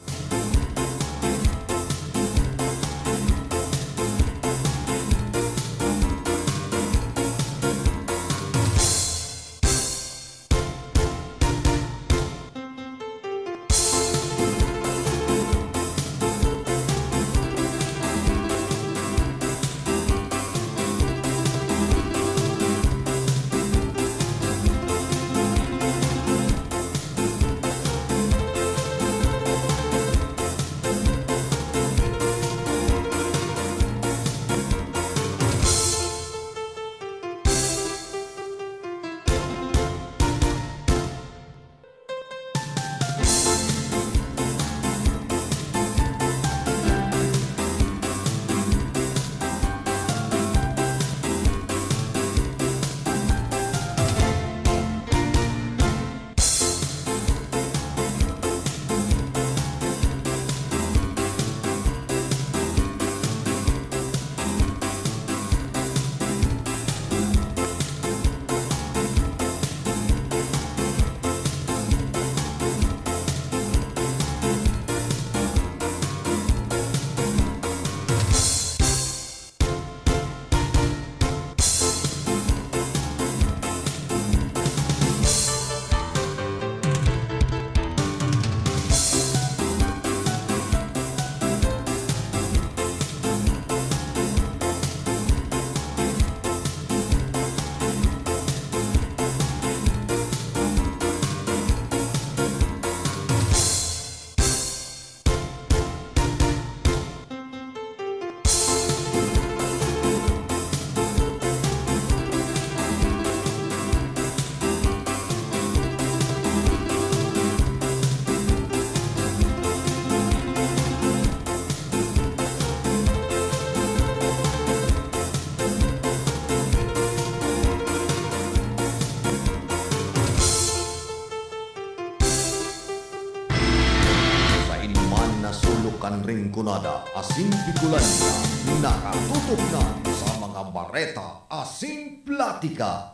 Sa inuman na sulok kan Rinconada asin Bicolandia, nakatutok na sa mga bareta asin platika.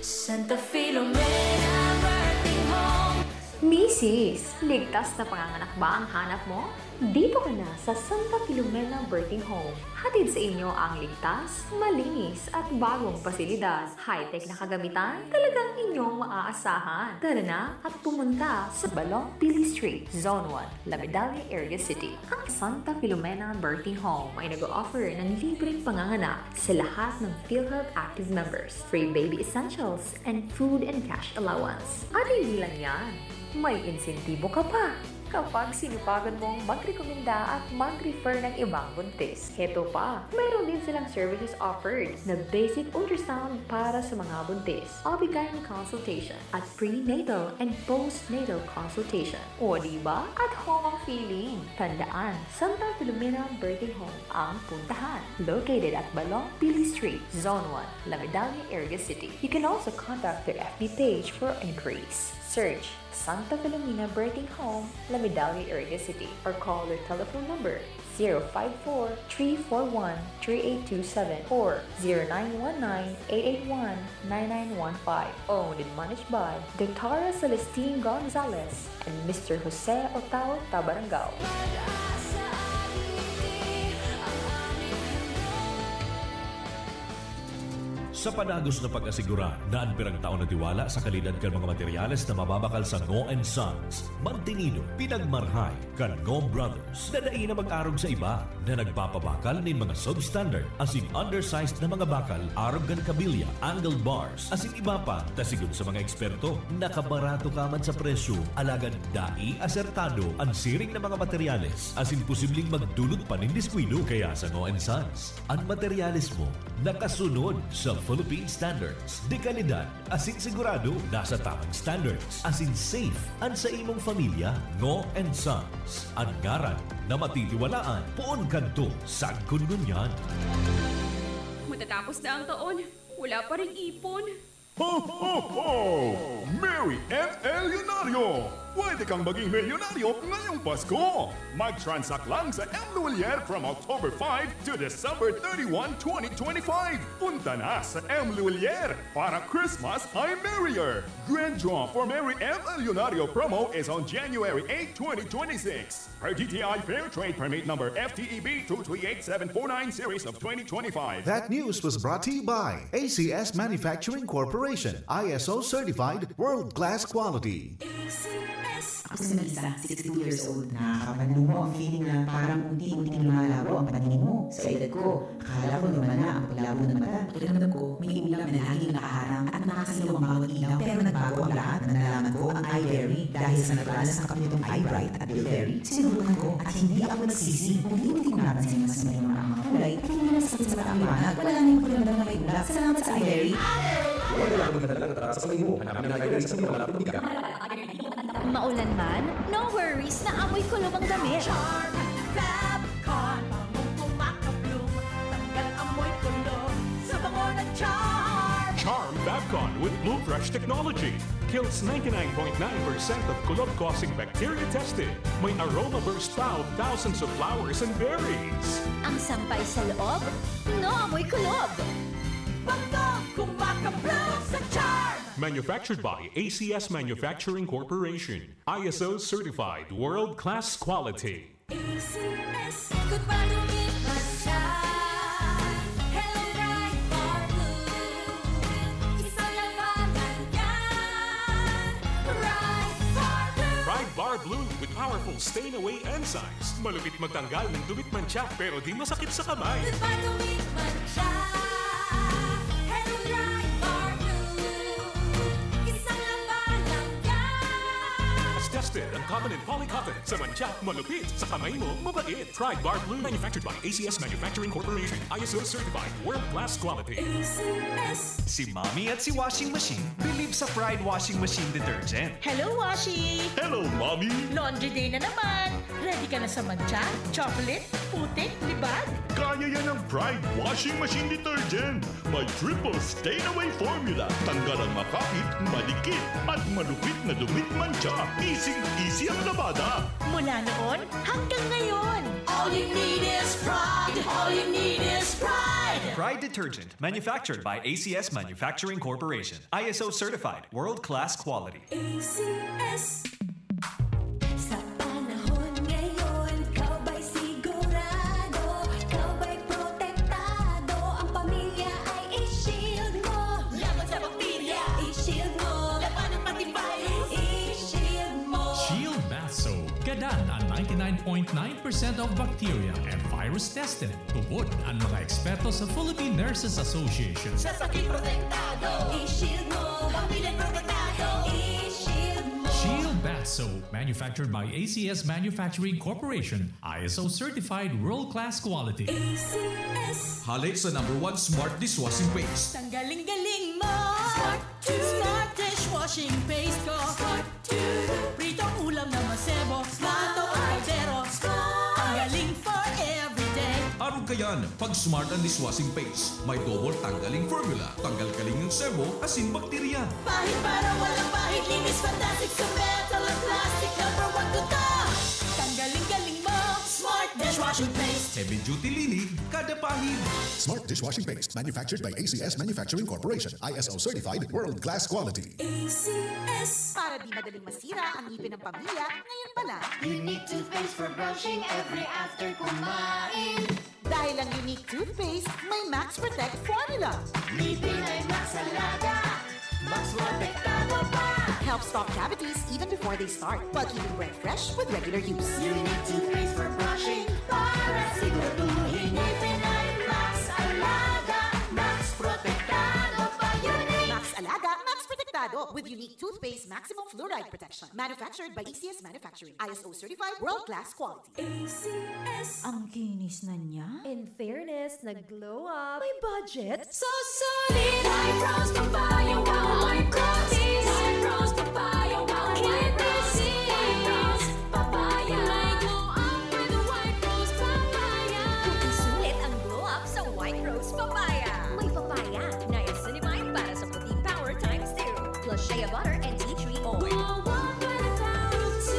Santa Filomena Birthing Home. Misis, ligtas na panganganak ba ang hanap mo? Dito ka na sa Santa Filomena Birthing Home. Hatid sa inyo ang ligtas, malinis at bagong pasilidad. High-tech na kagamitan, talagang inyong maaasahan. Tara na at pumunta sa Balong Pili Street, Zone one, La Medalla Area City. Ang Santa Filomena Birthing Home ay nag-o-offer ng libreng panganganak sa lahat ng PhilHealth Active members, free baby essentials, and food and cash allowance. At hindi lang yan, may insentibo ka pa! kapag sinupagan mong magrekomenda at mag-refer ng ibang buntis. Heto pa, mayroon din silang services offered na basic ultrasound para sa mga buntis, O B-gyne consultation, at prenatal and postnatal consultation. O di ba? At home ang feeling! Tandaan, Santa Filomena Birthing Home ang puntahan. Located at Balong Pili Street, Zone one, La Medalla, Iriga City. You can also contact their F B page for inquiries. Search Santa Filomena Birthing Home, La Medalla, Iriga City, or call their telephone number zero five four, three four one, three eight two seven or zero nine one nine, eight eight one, nine nine one five. Owned and managed by Doctora Celestine Gonzalez and Mister Jose Otao Tabarangao. Sa padagos na pag-asigurar na an pirang taon na tiwala sa kalidad kan mga materyales na mababakal sa Ngo and Sons, mantinido, pinagmarhay kan Ngo Brothers na dai na mag-arog sa iba na nagpapabakal nin mga substandard asin undersized na mga bakal arog kan kabilya, angle bars, asin iba pa, ta sigon sa mga eksperto, nakabarato ka man sa presyo, alagad dai asertado an siring na mga materyales asin posibleng magdulot pa nin diskuido. Kaya sa Ngo and Sons, an materyales mo nakasunod sa Philippine standards de kalidad asin sigurado nasa tamang standards asin safe an sa imong pamilya. Ngo and Sons, an ngaran na matitiwalaan poon kadto sagkod ngunyan. Matatapos na ang taon, wala pa ring ipon. Ho, ho, ho! Merry M L Leonario! Pwede kang maging milyonaryo ngayong Pasko! Mag-transact lang sa M Luwilier from October five to December thirty-one, twenty twenty-five! Punta na sa M Luwilier! Para Christmas ay merrier! Grand Draw for Merry M L Leonario promo is on January eight, twenty twenty-six. Per D T I Fair Trade Permit Number F T E B two three eight seven four nine Series of twenty twenty-five. That news was brought to you by A C S Manufacturing Corporation, I S O certified, world-class quality. Ako si Melissa, sixty-two years old. Nakakapanlumo ang feeling na parang unti-unting lumalabo ang paningin mo. Sa edad ko, akala ko normal na ang paglabo ng mata. Pakiramdam ko, may ulap na laging nakaharang at nakakasilaw ang bawat ilaw. Pero nagbago ang lahat nang nalaman ko ang iBerry dahil sa naturala sa kape nitong iBright at Bilberry. Sinubukan ko at hindi ako nagsisi. Unti-unti kong napansin na mas maliwanag ang mga kulay at hindi na sakit sa mata ang liwanag. Wala na yung pakiramdam na may ulap. Salamat sa iBerry! Wala lang magdadala ng taas sa kamay mo. Hanapin ang iBerry sa pinakamalapit na bodega. Maulan man, no worries na amoy kulom ang damit. Charm Fab Con, bangong kumakabloom, tanggal amoy kulom sa bango ng Charm. Charm Fab Con with Blue Fresh technology kills ninety-nine point nine percent of kulom-causing bacteria tested. May aroma burst pa of thousands of flowers and berries. Ang sampay sa loob, no amoy kulom. Bangong kumakabloom sa Charm. Manufactured by A C S Manufacturing Corporation. I S O certified world-class quality. A C S. Good pa dumiman siya. Hello, Pride Bar Blue. Isa lang pangalan yan. Pride Bar Blue. Pride Bar Blue with powerful stain away enzymes. Malupit magtanggal ng dumi at mantsa pero di masakit sa kamay. Good pa dumiman siya. Tested ang cotton and poly cotton. Sa mantsa, malupit. Sa kamay mo, mabait. Pride Bar Blue. Manufactured by A C S Manufacturing Corporation. I S O certified. World class quality. A C S. Si Mommy at si Washing Machine believe sa Pride Washing Machine Detergent. Hello, Washi! Hello, Mommy! Laundry day na naman! Ready ka na sa mantsa, chocolate, putik, libag? Kaya yan ng Pride Washing Machine Detergent! May triple stain away formula. Tanggal ang makapit, madikit, at malupit na dumit mantsa. Easy-easy ang labada. Mula noon hanggang ngayon. All you need is Pride. All you need is Pride. Pride Detergent, manufactured by A C S Manufacturing Corporation. I S O certified, world-class quality. A C S. Gadan an ninety-nine point nine percent of bacteria and virus tested. Tubod an mga eksperto sa Philippine Nurses Association. Sa sakit protektado, i-shield mo. Pamilya protektado, i-shield mo. Shield Bath So, manufactured by A C S Manufacturing Corporation, I S O certified world-class quality. A C S. Hale sa number one smart dishwashing paste. Tanggaling-galing mo! Smart to! Smart dishwashing paste ko! Smart to! Pritong ulam na masebo! Smart o kaldero! Smart! Tanggaling for everyday! Arog kayan, pag smart ang dishwashing paste. May double tanggaling formula. Tanggal kaling ng sebo, asin bakterya. Pahid para walang pahid! Linis fantastic sa metal at plastic! Number one ko to! Tanggaling-galing mo! Smart dishwashing paste! Heavy duty linig, kada pahid. Smart dishwashing paste, manufactured by A C S Manufacturing Corporation, I S O certified, world class quality. A C S. Para di madaling masira ang ngipin ng pamilya, ngayon pa lang. Unique toothpaste for brushing every after kumain. Dahil ang Unique Toothpaste may Max Protect Formula. Ngipin ay Max Alaga, Max Protektado pa. Help stop cavities even before they start, while keeping breath fresh with regular use. Unique toothpaste for brushing para siguraduhin ngipin ay Max Alaga, Max Protektado pa. Unique! Max Alaga, Max Protektado with Unique Toothpaste Maximum Fluoride Protection. Manufactured by A C S Manufacturing. I S O certified, world-class quality. A C S. Ang kinis na niya. In fairness, nag-glow up. May budget? So solid! White Rose Papaya, wow! White Rose! White Rose Papaya, wow! White Rose! White Rose! Papaya! May glow up with White Rose Papaya! Sulit ang glow up sa White Rose Papaya. May papaya, niacinamide para sa puting power times two. Plus shea butter and tea tree oil. Glow up with White Rose!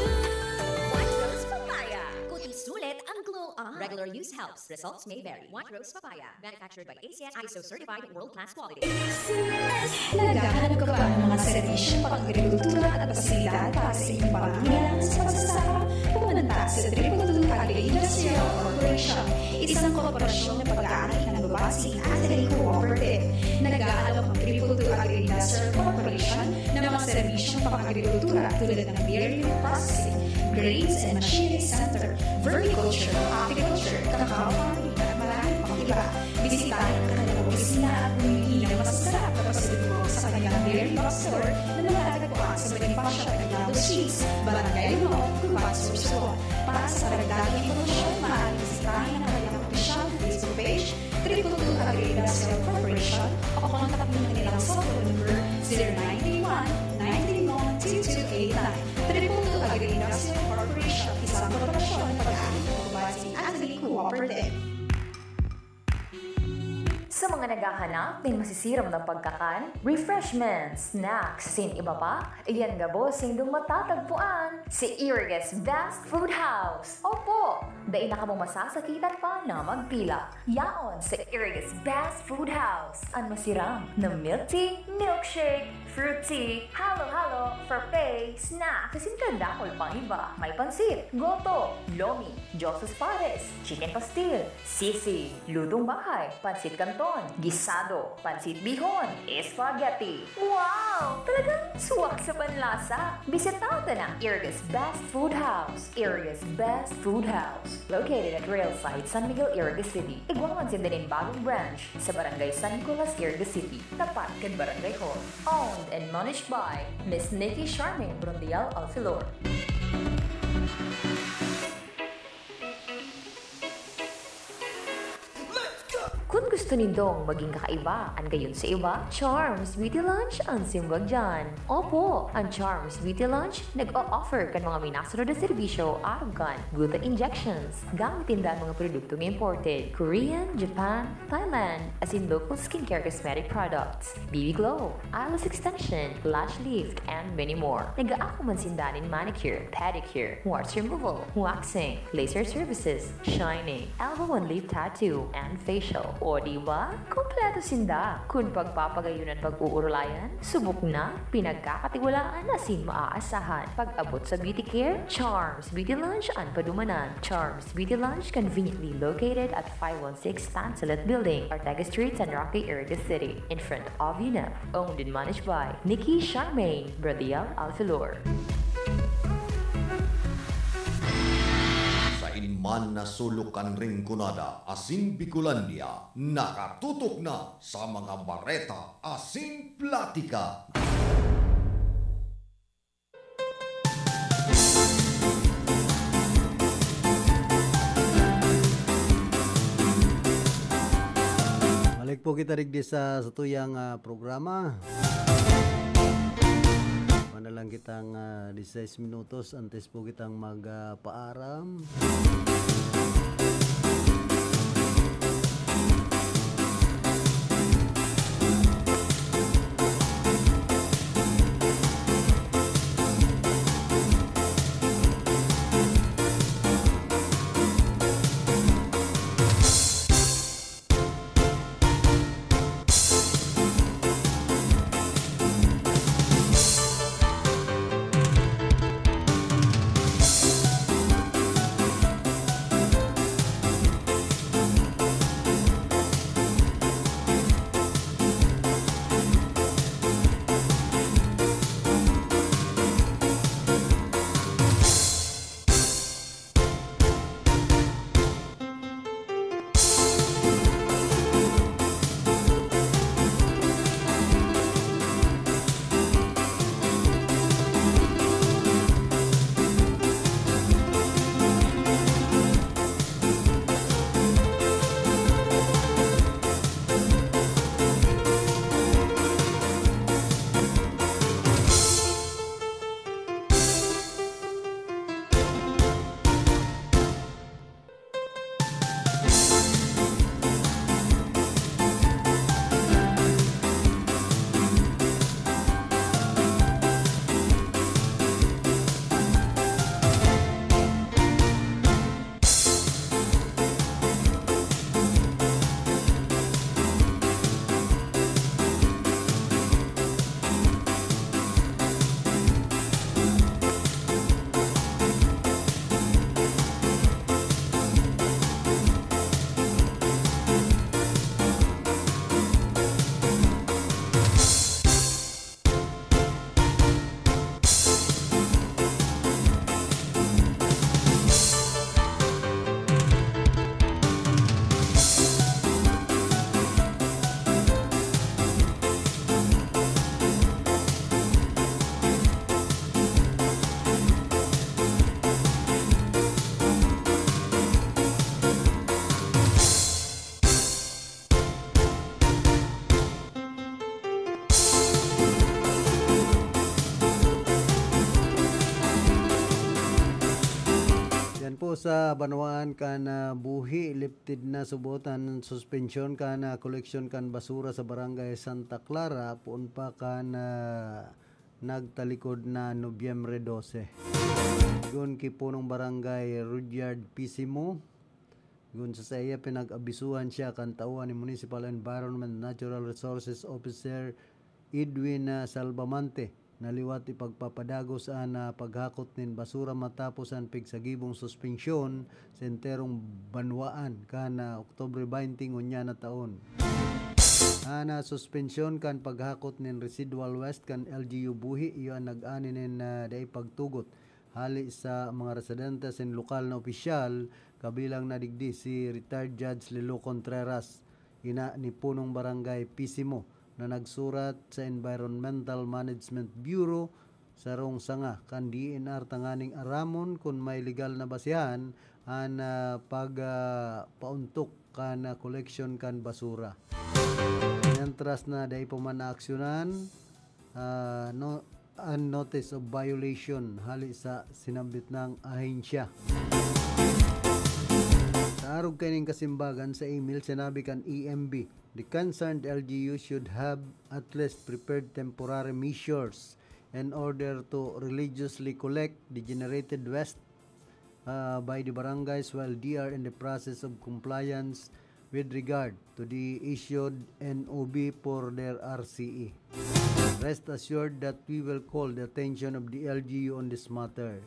White Rose Papaya. Kuti sulit ang glow up. Regular use helps. Results may vary. White Rose Papaya. Manufactured by A C S, I S O certified, world-class quality. Naghahanap ka ba ng mga serbisyong pang-agrikultura at pasilidad para sa inyong pangangailangan sa pagsasaka? Pumunta sa Triple Two Agri-Industrial Corporation, isang korporasyon na pag-aari ng Babasi Agri Cooperative. Nag-aalok ang Triple Two Agri-Industrial Corporation ng mga serbisyong pang-agrikultura tulad ng dairy processing, grains and machinery center, vermiculture, apiculture, cacao farming, at marami pang iba. Bisitahin ang kanilang opisina at bumili ng masasarap na pasalubong sa kanilang dairy box store na matatagpuan sa Bonifacio Aguinaldo Street, Barangay Limao, Guban, Sorsogon. Para sa karagdagang impormasyon, maaaring bisitahin ang kanilang opisyal na Facebook page, Triple Two Agri-Industrial Corporation, o kontakin ang kanilang cellphone number zero nine three one, nine three one, two two eight nine. Triple Two Agri-Industrial Corporation, isang korporasyon ng pag-aari ng Guban Agri Cooperative. Sa mga naghahanap nin masisirom na pagkakan, refreshments, snacks, asin iba pa, iyan gabos sindong matatagpuan sa Irigas Best Food House. Opo, dai na kamo masasakitan pa na magpila. Yaon sa Irigas Best Food House, an masiram na milk tea, milkshake, fruit tea, halo-halo, frappe, snack, asin kadakul pang iba. May pansit, goto, lomi, Josus Pares, chicken pastil, sisig, lutong bahay, pansit canton, gisado, pansit bihon, spaghetti. Wow! Talagang swak sa panlasa! Bisita ta na Irigas Best Food House. Irigas Best Food House, located at Rail Site, San Miguel, Irigas City. Igwa man sinda nin bagong branch sa Barangay San Nicolas, Irigas City, tapat kan Barangay Hall. Owned and managed by Miss Nikki Charmaine Brondial Alfilor. Kun gusto nindong maging kakaiba an gayon sa iba, Charms Beauty Lunch an simbag diyan. Opo, an Charms Beauty Lunch nag-o-offer kan mga minasunod na serbisyo arog kan gluta injections. Gamit ninda an mga produktong imported, Korean, Japan, Thailand, asin local skincare cosmetic products, B B Glow, eyelash extension, lash lift, and many more. Nag-aako man sinda nin manicure, pedicure, warts removal, waxing, laser services, shining, elbow and lip tattoo, and facial. O di ba? Kompleto sinda! Kun pagpapagayon an pag-uurulayan, subok na, pinagkakatiwalaan asin maaasahan. Pag-abot sa beauty care, Charms Beauty Lunch an padumanan. Charms Beauty Lunch, conveniently located at five one six Tansalet Building, Ortega Street, San Roque, Irigas City, in front of UNEP. Owned and managed by Nikki Charmaine Bradial Alfilor. Sain man na sulok kan Rinconada asin Bicolandia, nakatutok na sa mga bareta asin platika. Po kita digdi sa satuyang, ah, programa. Manalang kitang, ah, diseis minutos antes po kitang mag, ah, paaram. Yan po sa banwaan kan, ah, buhi, lifted na subot an suspensyon kan, ah, koleksyon kan basura sa Barangay Santa Clara, poon pa kan, ah, nagtalikod na Nobyembre dose. Gun ki punong barangay Rudyard Pisimo, gun sa saiya pinag-abisuhan siya kan tauhan ni Municipal Environment and Natural Resources Officer Edwin, ah, Salvamante, na liwat ipagpapadagos an, ah, paghakot nin basura matapos an pigsagibong suspensyon sa enterong banwaan kan, ah, Oktubre baynte ngunyan na taon. An, ah, suspensyon kan paghakot nin residual waste kan L G U Buhi iyo an nag-ani nin, ah, dai pagtugot hali sa mga residente asin lokal na opisyal, kabilang na digdi si Retired Judge Lelo Contreras, ina ni punong barangay Pisimo, na nagsurat sa Environmental Management Bureau, sarong sanga kan D E N R, tanganing aramon kun may legal na basehan an, ah, pag, ah, paontok kan, ah, koleksyon kan basura. Mientras na dai pa man naaksyonan, ah, no, an notice of violation hali sa sinambit nang ahensya. Sa arog kaining kasimbagan, sa email sinabi kan E M B, the concerned L G U should have at least prepared temporary measures in order to religiously collect the generated waste, uh, by the barangays while they are in the process of compliance with regard to the issued N O B for their R C E. Rest assured that we will call the attention of the L G U on this matter.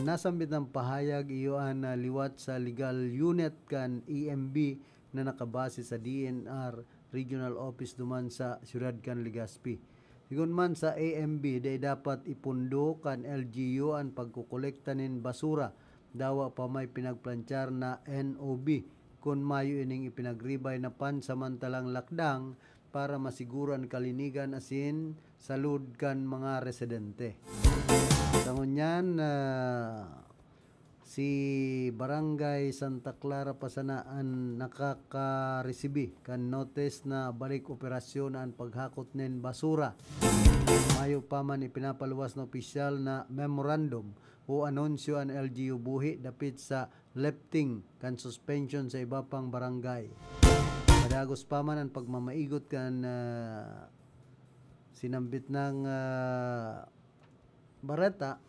Nasambit ang pahayag iyo an, ah, liwat sa legal unit kan E M B na nakabase sa D E N R Regional Office duman sa siyudad kan Legazpi. Sigon man sa A M B, dai dapat ipundo kan L G U an pagkokolekta nin basura, dawa pa may pinagplantyar na N O B, kun mayo ining ipinagribay na pansamantalang lakdang para masiguro an kalinigan asin salud kan mga residente. Sa ngunyan, ah, Si Barangay Santa Clara pa sana an nakakaresibi kan notice na balik operasyon na an paghakot nin basura. Mayo pa man ipinapaluwas na opisyal na memorandum o anunsyo an L G U Buhi dapit sa lifting kan suspension sa iba pang barangay. Padagos pa man an pagmamaigot kan, ah, sinambit nang, ah, bareta.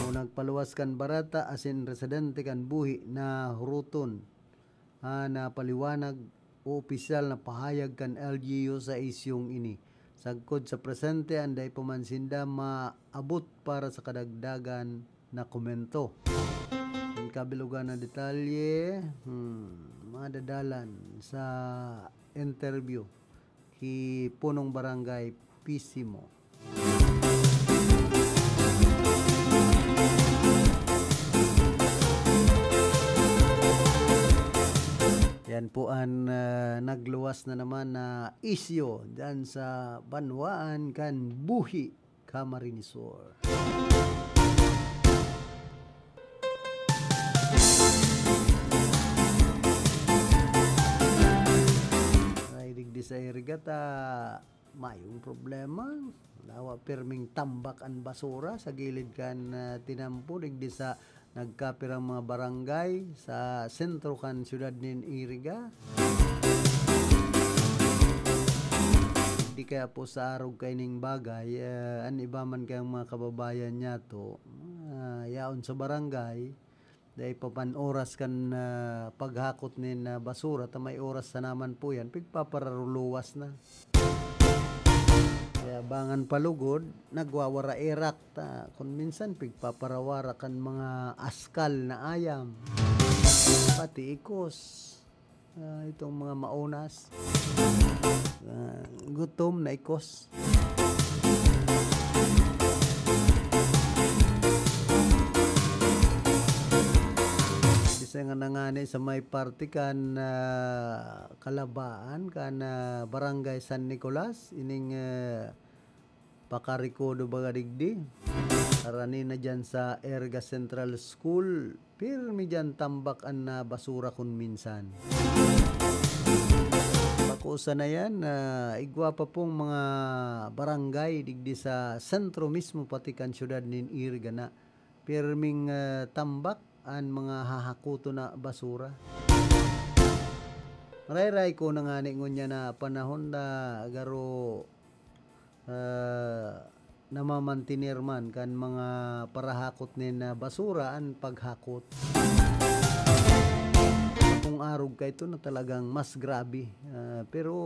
O nagpaluwas kan bareta asin residente kan Buhi na huroton an, ah, paliwanag o opisyal na pahayag kan L G U sa isyung ini. Sagkod sa presente, an dai pa man sinda maabot para sa kadagdagan na komento. Ang kabilugan na detalye, hmm, madadalan sa interview ki Punong Barangay Pisimo. Yan po an, ah, nagluwas na naman na isyu dyan sa banwaan kan Buhi, Camarines Sur. Ay, digdi sa Iriga ta, mayong problema. Nawa pirming tambak an basura sa gilid kan, ah, tinampo, digdi sa nagkapirang mga barangay sa sentro kan siyudad nin Iriga. Di kaya po sa arog kaining bagay, ah, an iba man kayang mga kababayan niyato, ah, yaon sa barangay, dai pa man oras kan, ah, paghakot nin, ah, basura, ta may oras sana man po yan, pigpapararuluwas na. Kaya bangan palugod, nagwawara-erak ta. Kun minsan, pigpaparawara kan mga askal na ayam. Pati ikos. Ah, itong mga maunas. Ah, gutom na ikos. Isa nga nangani sa may parte kan, ah, Kalabaan, kan, ah, Barangay San Nicolas, ining, ah, Pakarikodo baga digdi. Karani na dyan sa Erga Central School, pirmi dyan tambak an, ah, basura kun minsan. Bako sana yan, ah, igwa pa pong mga barangay digdi sa sentro mismo, pati kan siyudad nin Iriga na pirming, ah, tambak an mga hahakoton na basura. Ray-ray ko na ngani ngunyan na panahon na garo, ah, namamantener man kan mga parahakot nin, ah, basura an paghakot. Kung arog ka ito na talagang mas grabe. Ah, pero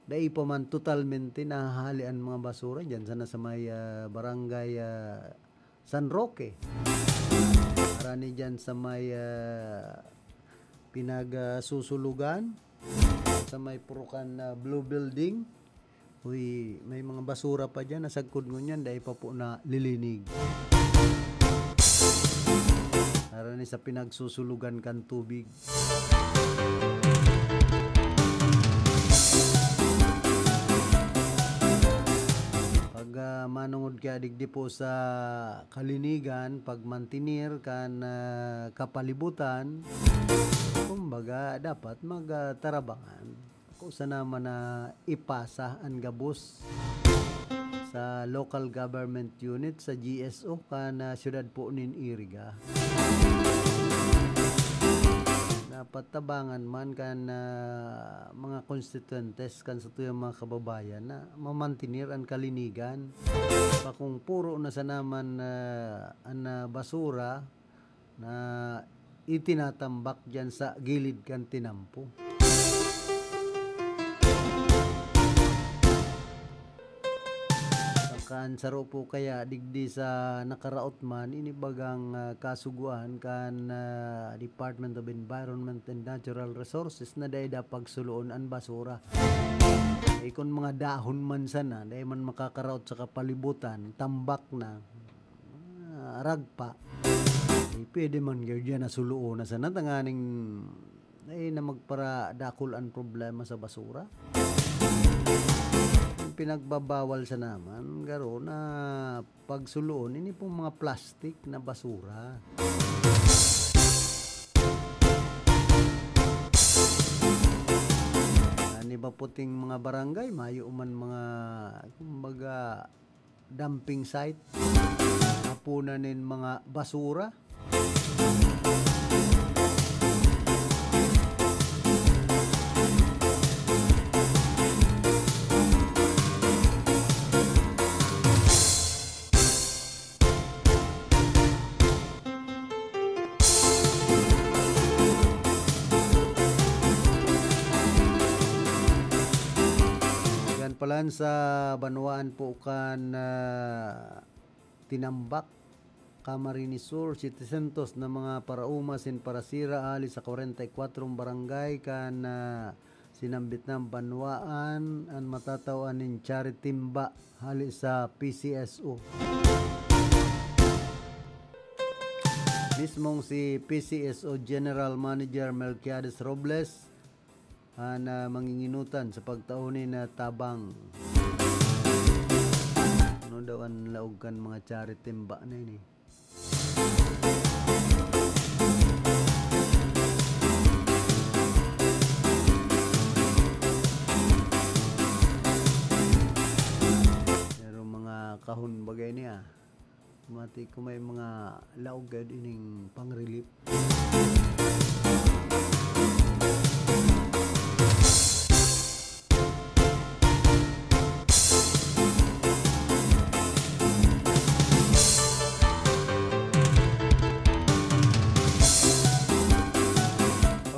dai pa man totalmente nahahali an mga basura diyan sana sa may, ah, barangay, ah, San Roque. Arani diyan sa may, ah, pinag, ah, susulugan, sa may Purukan na blue building. Uy, may mga basura pa diyan, nasagkod ngunyan, dai pa po na lilinig. Arani sa pinagsusulugan kan tubig. Pag, ah, manungod kaya digdi po sa kalinigan, pagmantener kan, ah, kapalibutan, kumbaga, dapat mag, ah, tarabangan. Kung sana man na ipasa an gabos sa local government unit sa G S O kan, ah, siyudad po nin Iriga. Dapat tabangan man kan, ah, mga konstituyentes kan satuyang mga kababayan na mamantener an kalinigan. Bakong puro na sana man, ah, an, ah, basura na itinatambak diyan sa gilid kan tinampo. Saka an saro po kaya digdi sa nakaraot man, ini bagang, ah, kasugoan kan, ah, Department of Environment and Natural Resources na dai da pagsuloon an basura. Eh, kun mga dahon man sana, dai man makakaraot sa kapalibutan, tambak na, ah, ragpa. Eh, pwede man gyud yan na suloon na sana tanganing dai na magparadakul an problema sa basura. Pinagbabawal sana man garo na pagsuloon ini pong mga plastik na basura. An iba puting mga barangay, mayo man mga, kumbaga, dumping site, hapunan nin mga basura. Yan palan sa banwaan po kan, ah, Tinambak, Camarines Sur, setecientos na mga parauma sin parasira hali sa kwarenta y kwatro barangay kan, ah, sinambit na banwaan an matatawan nin charity timba hali sa P C S O. Mismong si P C S O General Manager Melquiades Robles an, ah, manginginutan sa pagtao nin tabang. Ano daw an laog kan mga charity timba na ini? Pero mga kahon bagay niya. Mati ko may mga laog gayud ining pang-relief.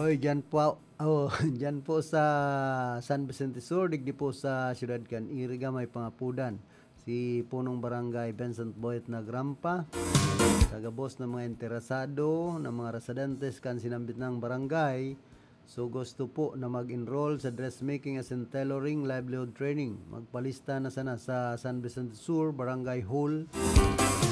Oy, dyan po, oh, dyan po sa San Vicente Sur, digdi po sa siyudad kan Iriga, may pangapodan si Punong Barangay Vincent Boyet Nagrampa, sa gabos na mga interesado na mga residentes kan sinambit nang barangay, so gusto po na mag-enroll sa dressmaking asin tailoring livelihood training, magpalista na sana sa San Vicente Sur Barangay Hall.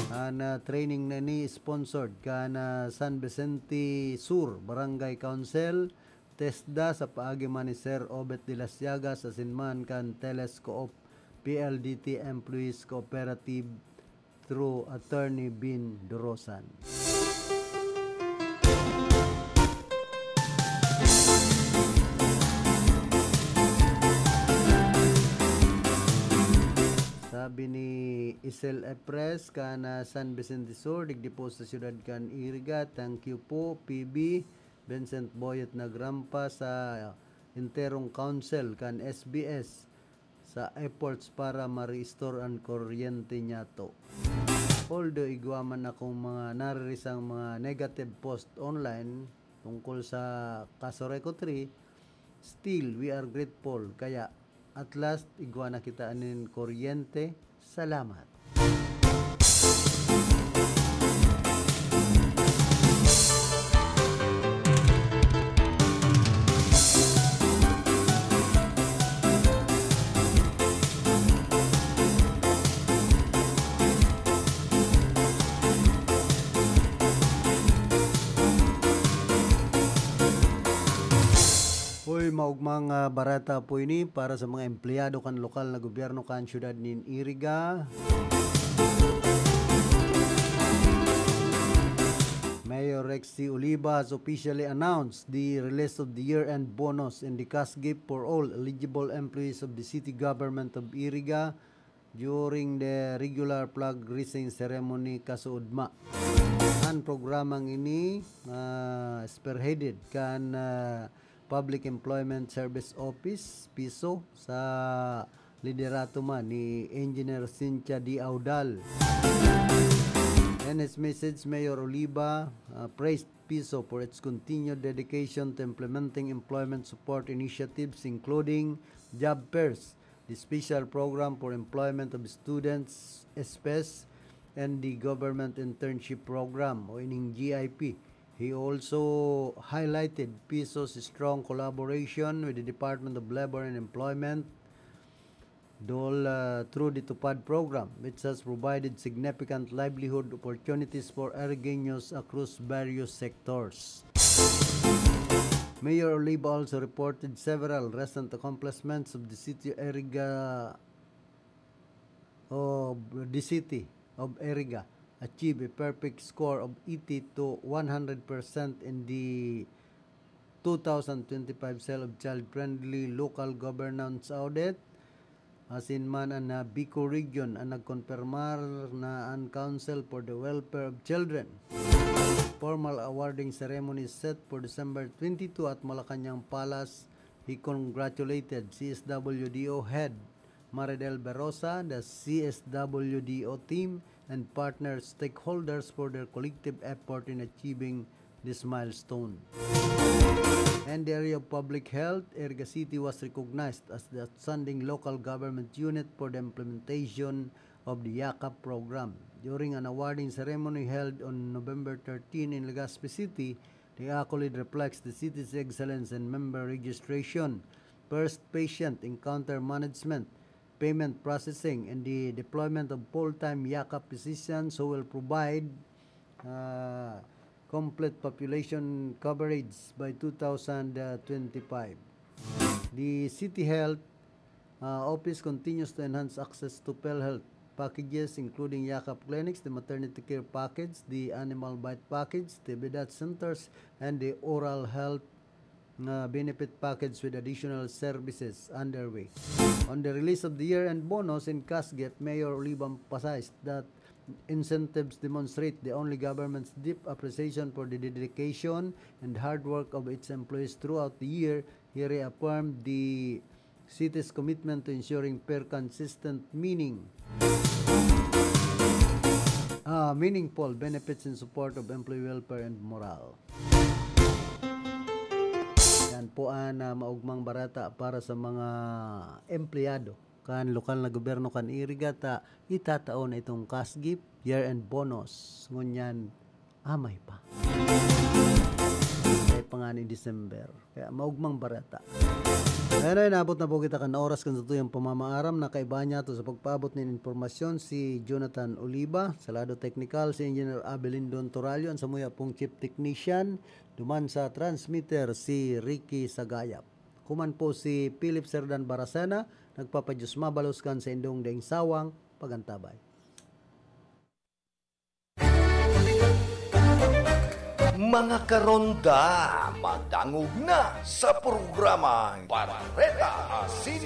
An, ah, training na ini sponsored kan, ah, San Vicente Sur Barangay Council, TESDA, sa paagi man ni Sir Obet de las Llagas asin man kan Teles Co-op P L D T Employees Cooperative through Attorney Bin Dorosan. Sabi ni Isel Epres, kan San Vicente Sur, digdi po sa siyudad kan Iriga, "Thank you po, P B, Vincent Boyet Nagrampa, sa enterong council kan S B S sa efforts para ma-restore an kuryente niyato. Although igwa man akong mga naririsang mga negative post online tungkol sa Casureco Three, still, we are grateful. Kaya, at last, igwa na kita nin kuryente. Salamat." Uy, maugmang, ah, bareta po ini para sa mga empleyado kan lokal na gobyerno kan siyudad nin Iriga. Mayor Rexy Oliva has officially announced the release of the year-end bonus and the cash gift for all eligible employees of the city government of Iriga during the regular flag raising ceremony kasuodma. An programang ini, ah, spearheaded kan, ah, Public Employment Service Office, PESO, sa liderato man ni Engineer Cynthia D. Audal. In his message, Mayor Oliva, ah, praised PESO for its continued dedication to implementing employment support initiatives, including Job Fairs, the special program for employment of students, SPES, and the government internship program o ining G I P. He also highlighted PESO's strong collaboration with the Department of Labor and Employment, DOLE, uh, through the TUPAD program, which has provided significant livelihood opportunities for Irigueños across various sectors. Mayor Oliva also reported several recent accomplishments of the city of Iriga the city of Iriga achieved a perfect score of eighty to one hundred percent in the two thousand twenty-five Cell of Child-Friendly Local Governance Audit. Asin man an, ah, Bicol Region an nagkonpermar na an Council for the Welfare of Children. Formal awarding ceremony is set for December twenty-two at Malacañang Palace. He congratulated C S W D O head Maridel Berrosa, the C S W D O team, and partner stakeholders for their collective effort in achieving this milestone. In the area of public health, Iriga City was recognized as the outstanding local government unit for the implementation of the YAKAP program. During an awarding ceremony held on November thirteen in Legazpi City, the accolade reflects the city's excellence in member registration, first patient encounter management, payment processing, and the deployment of full-time YAKAP physicians who will provide, uh, complete population coverage by two thousand twenty-five. The City Health, uh, Office continues to enhance access to PhilHealth packages, including YAKAP clinics, the maternity care package, the animal bite package, the TBDAT centers, and the oral health, uh, benefit package with additional services underway. On the release of the year-end bonus in CASGIP, Mayor Oliva emphasized that incentives demonstrate the only government's deep appreciation for the dedication and hard work of its employees throughout the year. He reaffirmed the city's commitment to ensuring fair, consistent, meaning, ah, meaningful benefits in support of employee welfare and morale. Yan po an, ah, maugmang bareta para sa mga empleyado kan lokal na gobyerno kan Iriga ta itatao na itong CASGIP year-end bonus. Ngunyan, amay pa. Amay pa nga ni December. Kaya maugmang bareta. Ayan na, inabot na po kita kan oras kan satuyang pamamaaram. Nakaiba niya to sa pagpaabot nin impormasyon si Jonathan Oliva, sa lado teknikal, si Engineer Abelindon Torallo, an samuya pong chief technician, duman sa transmitter si Ricky Sagayap. Kuman po si Philip Serdan Baracena, nagpapadiyos mabalos kan sa indong daing sawang pagantabay. Mga karonda, madangog na sa programang Bareta Asin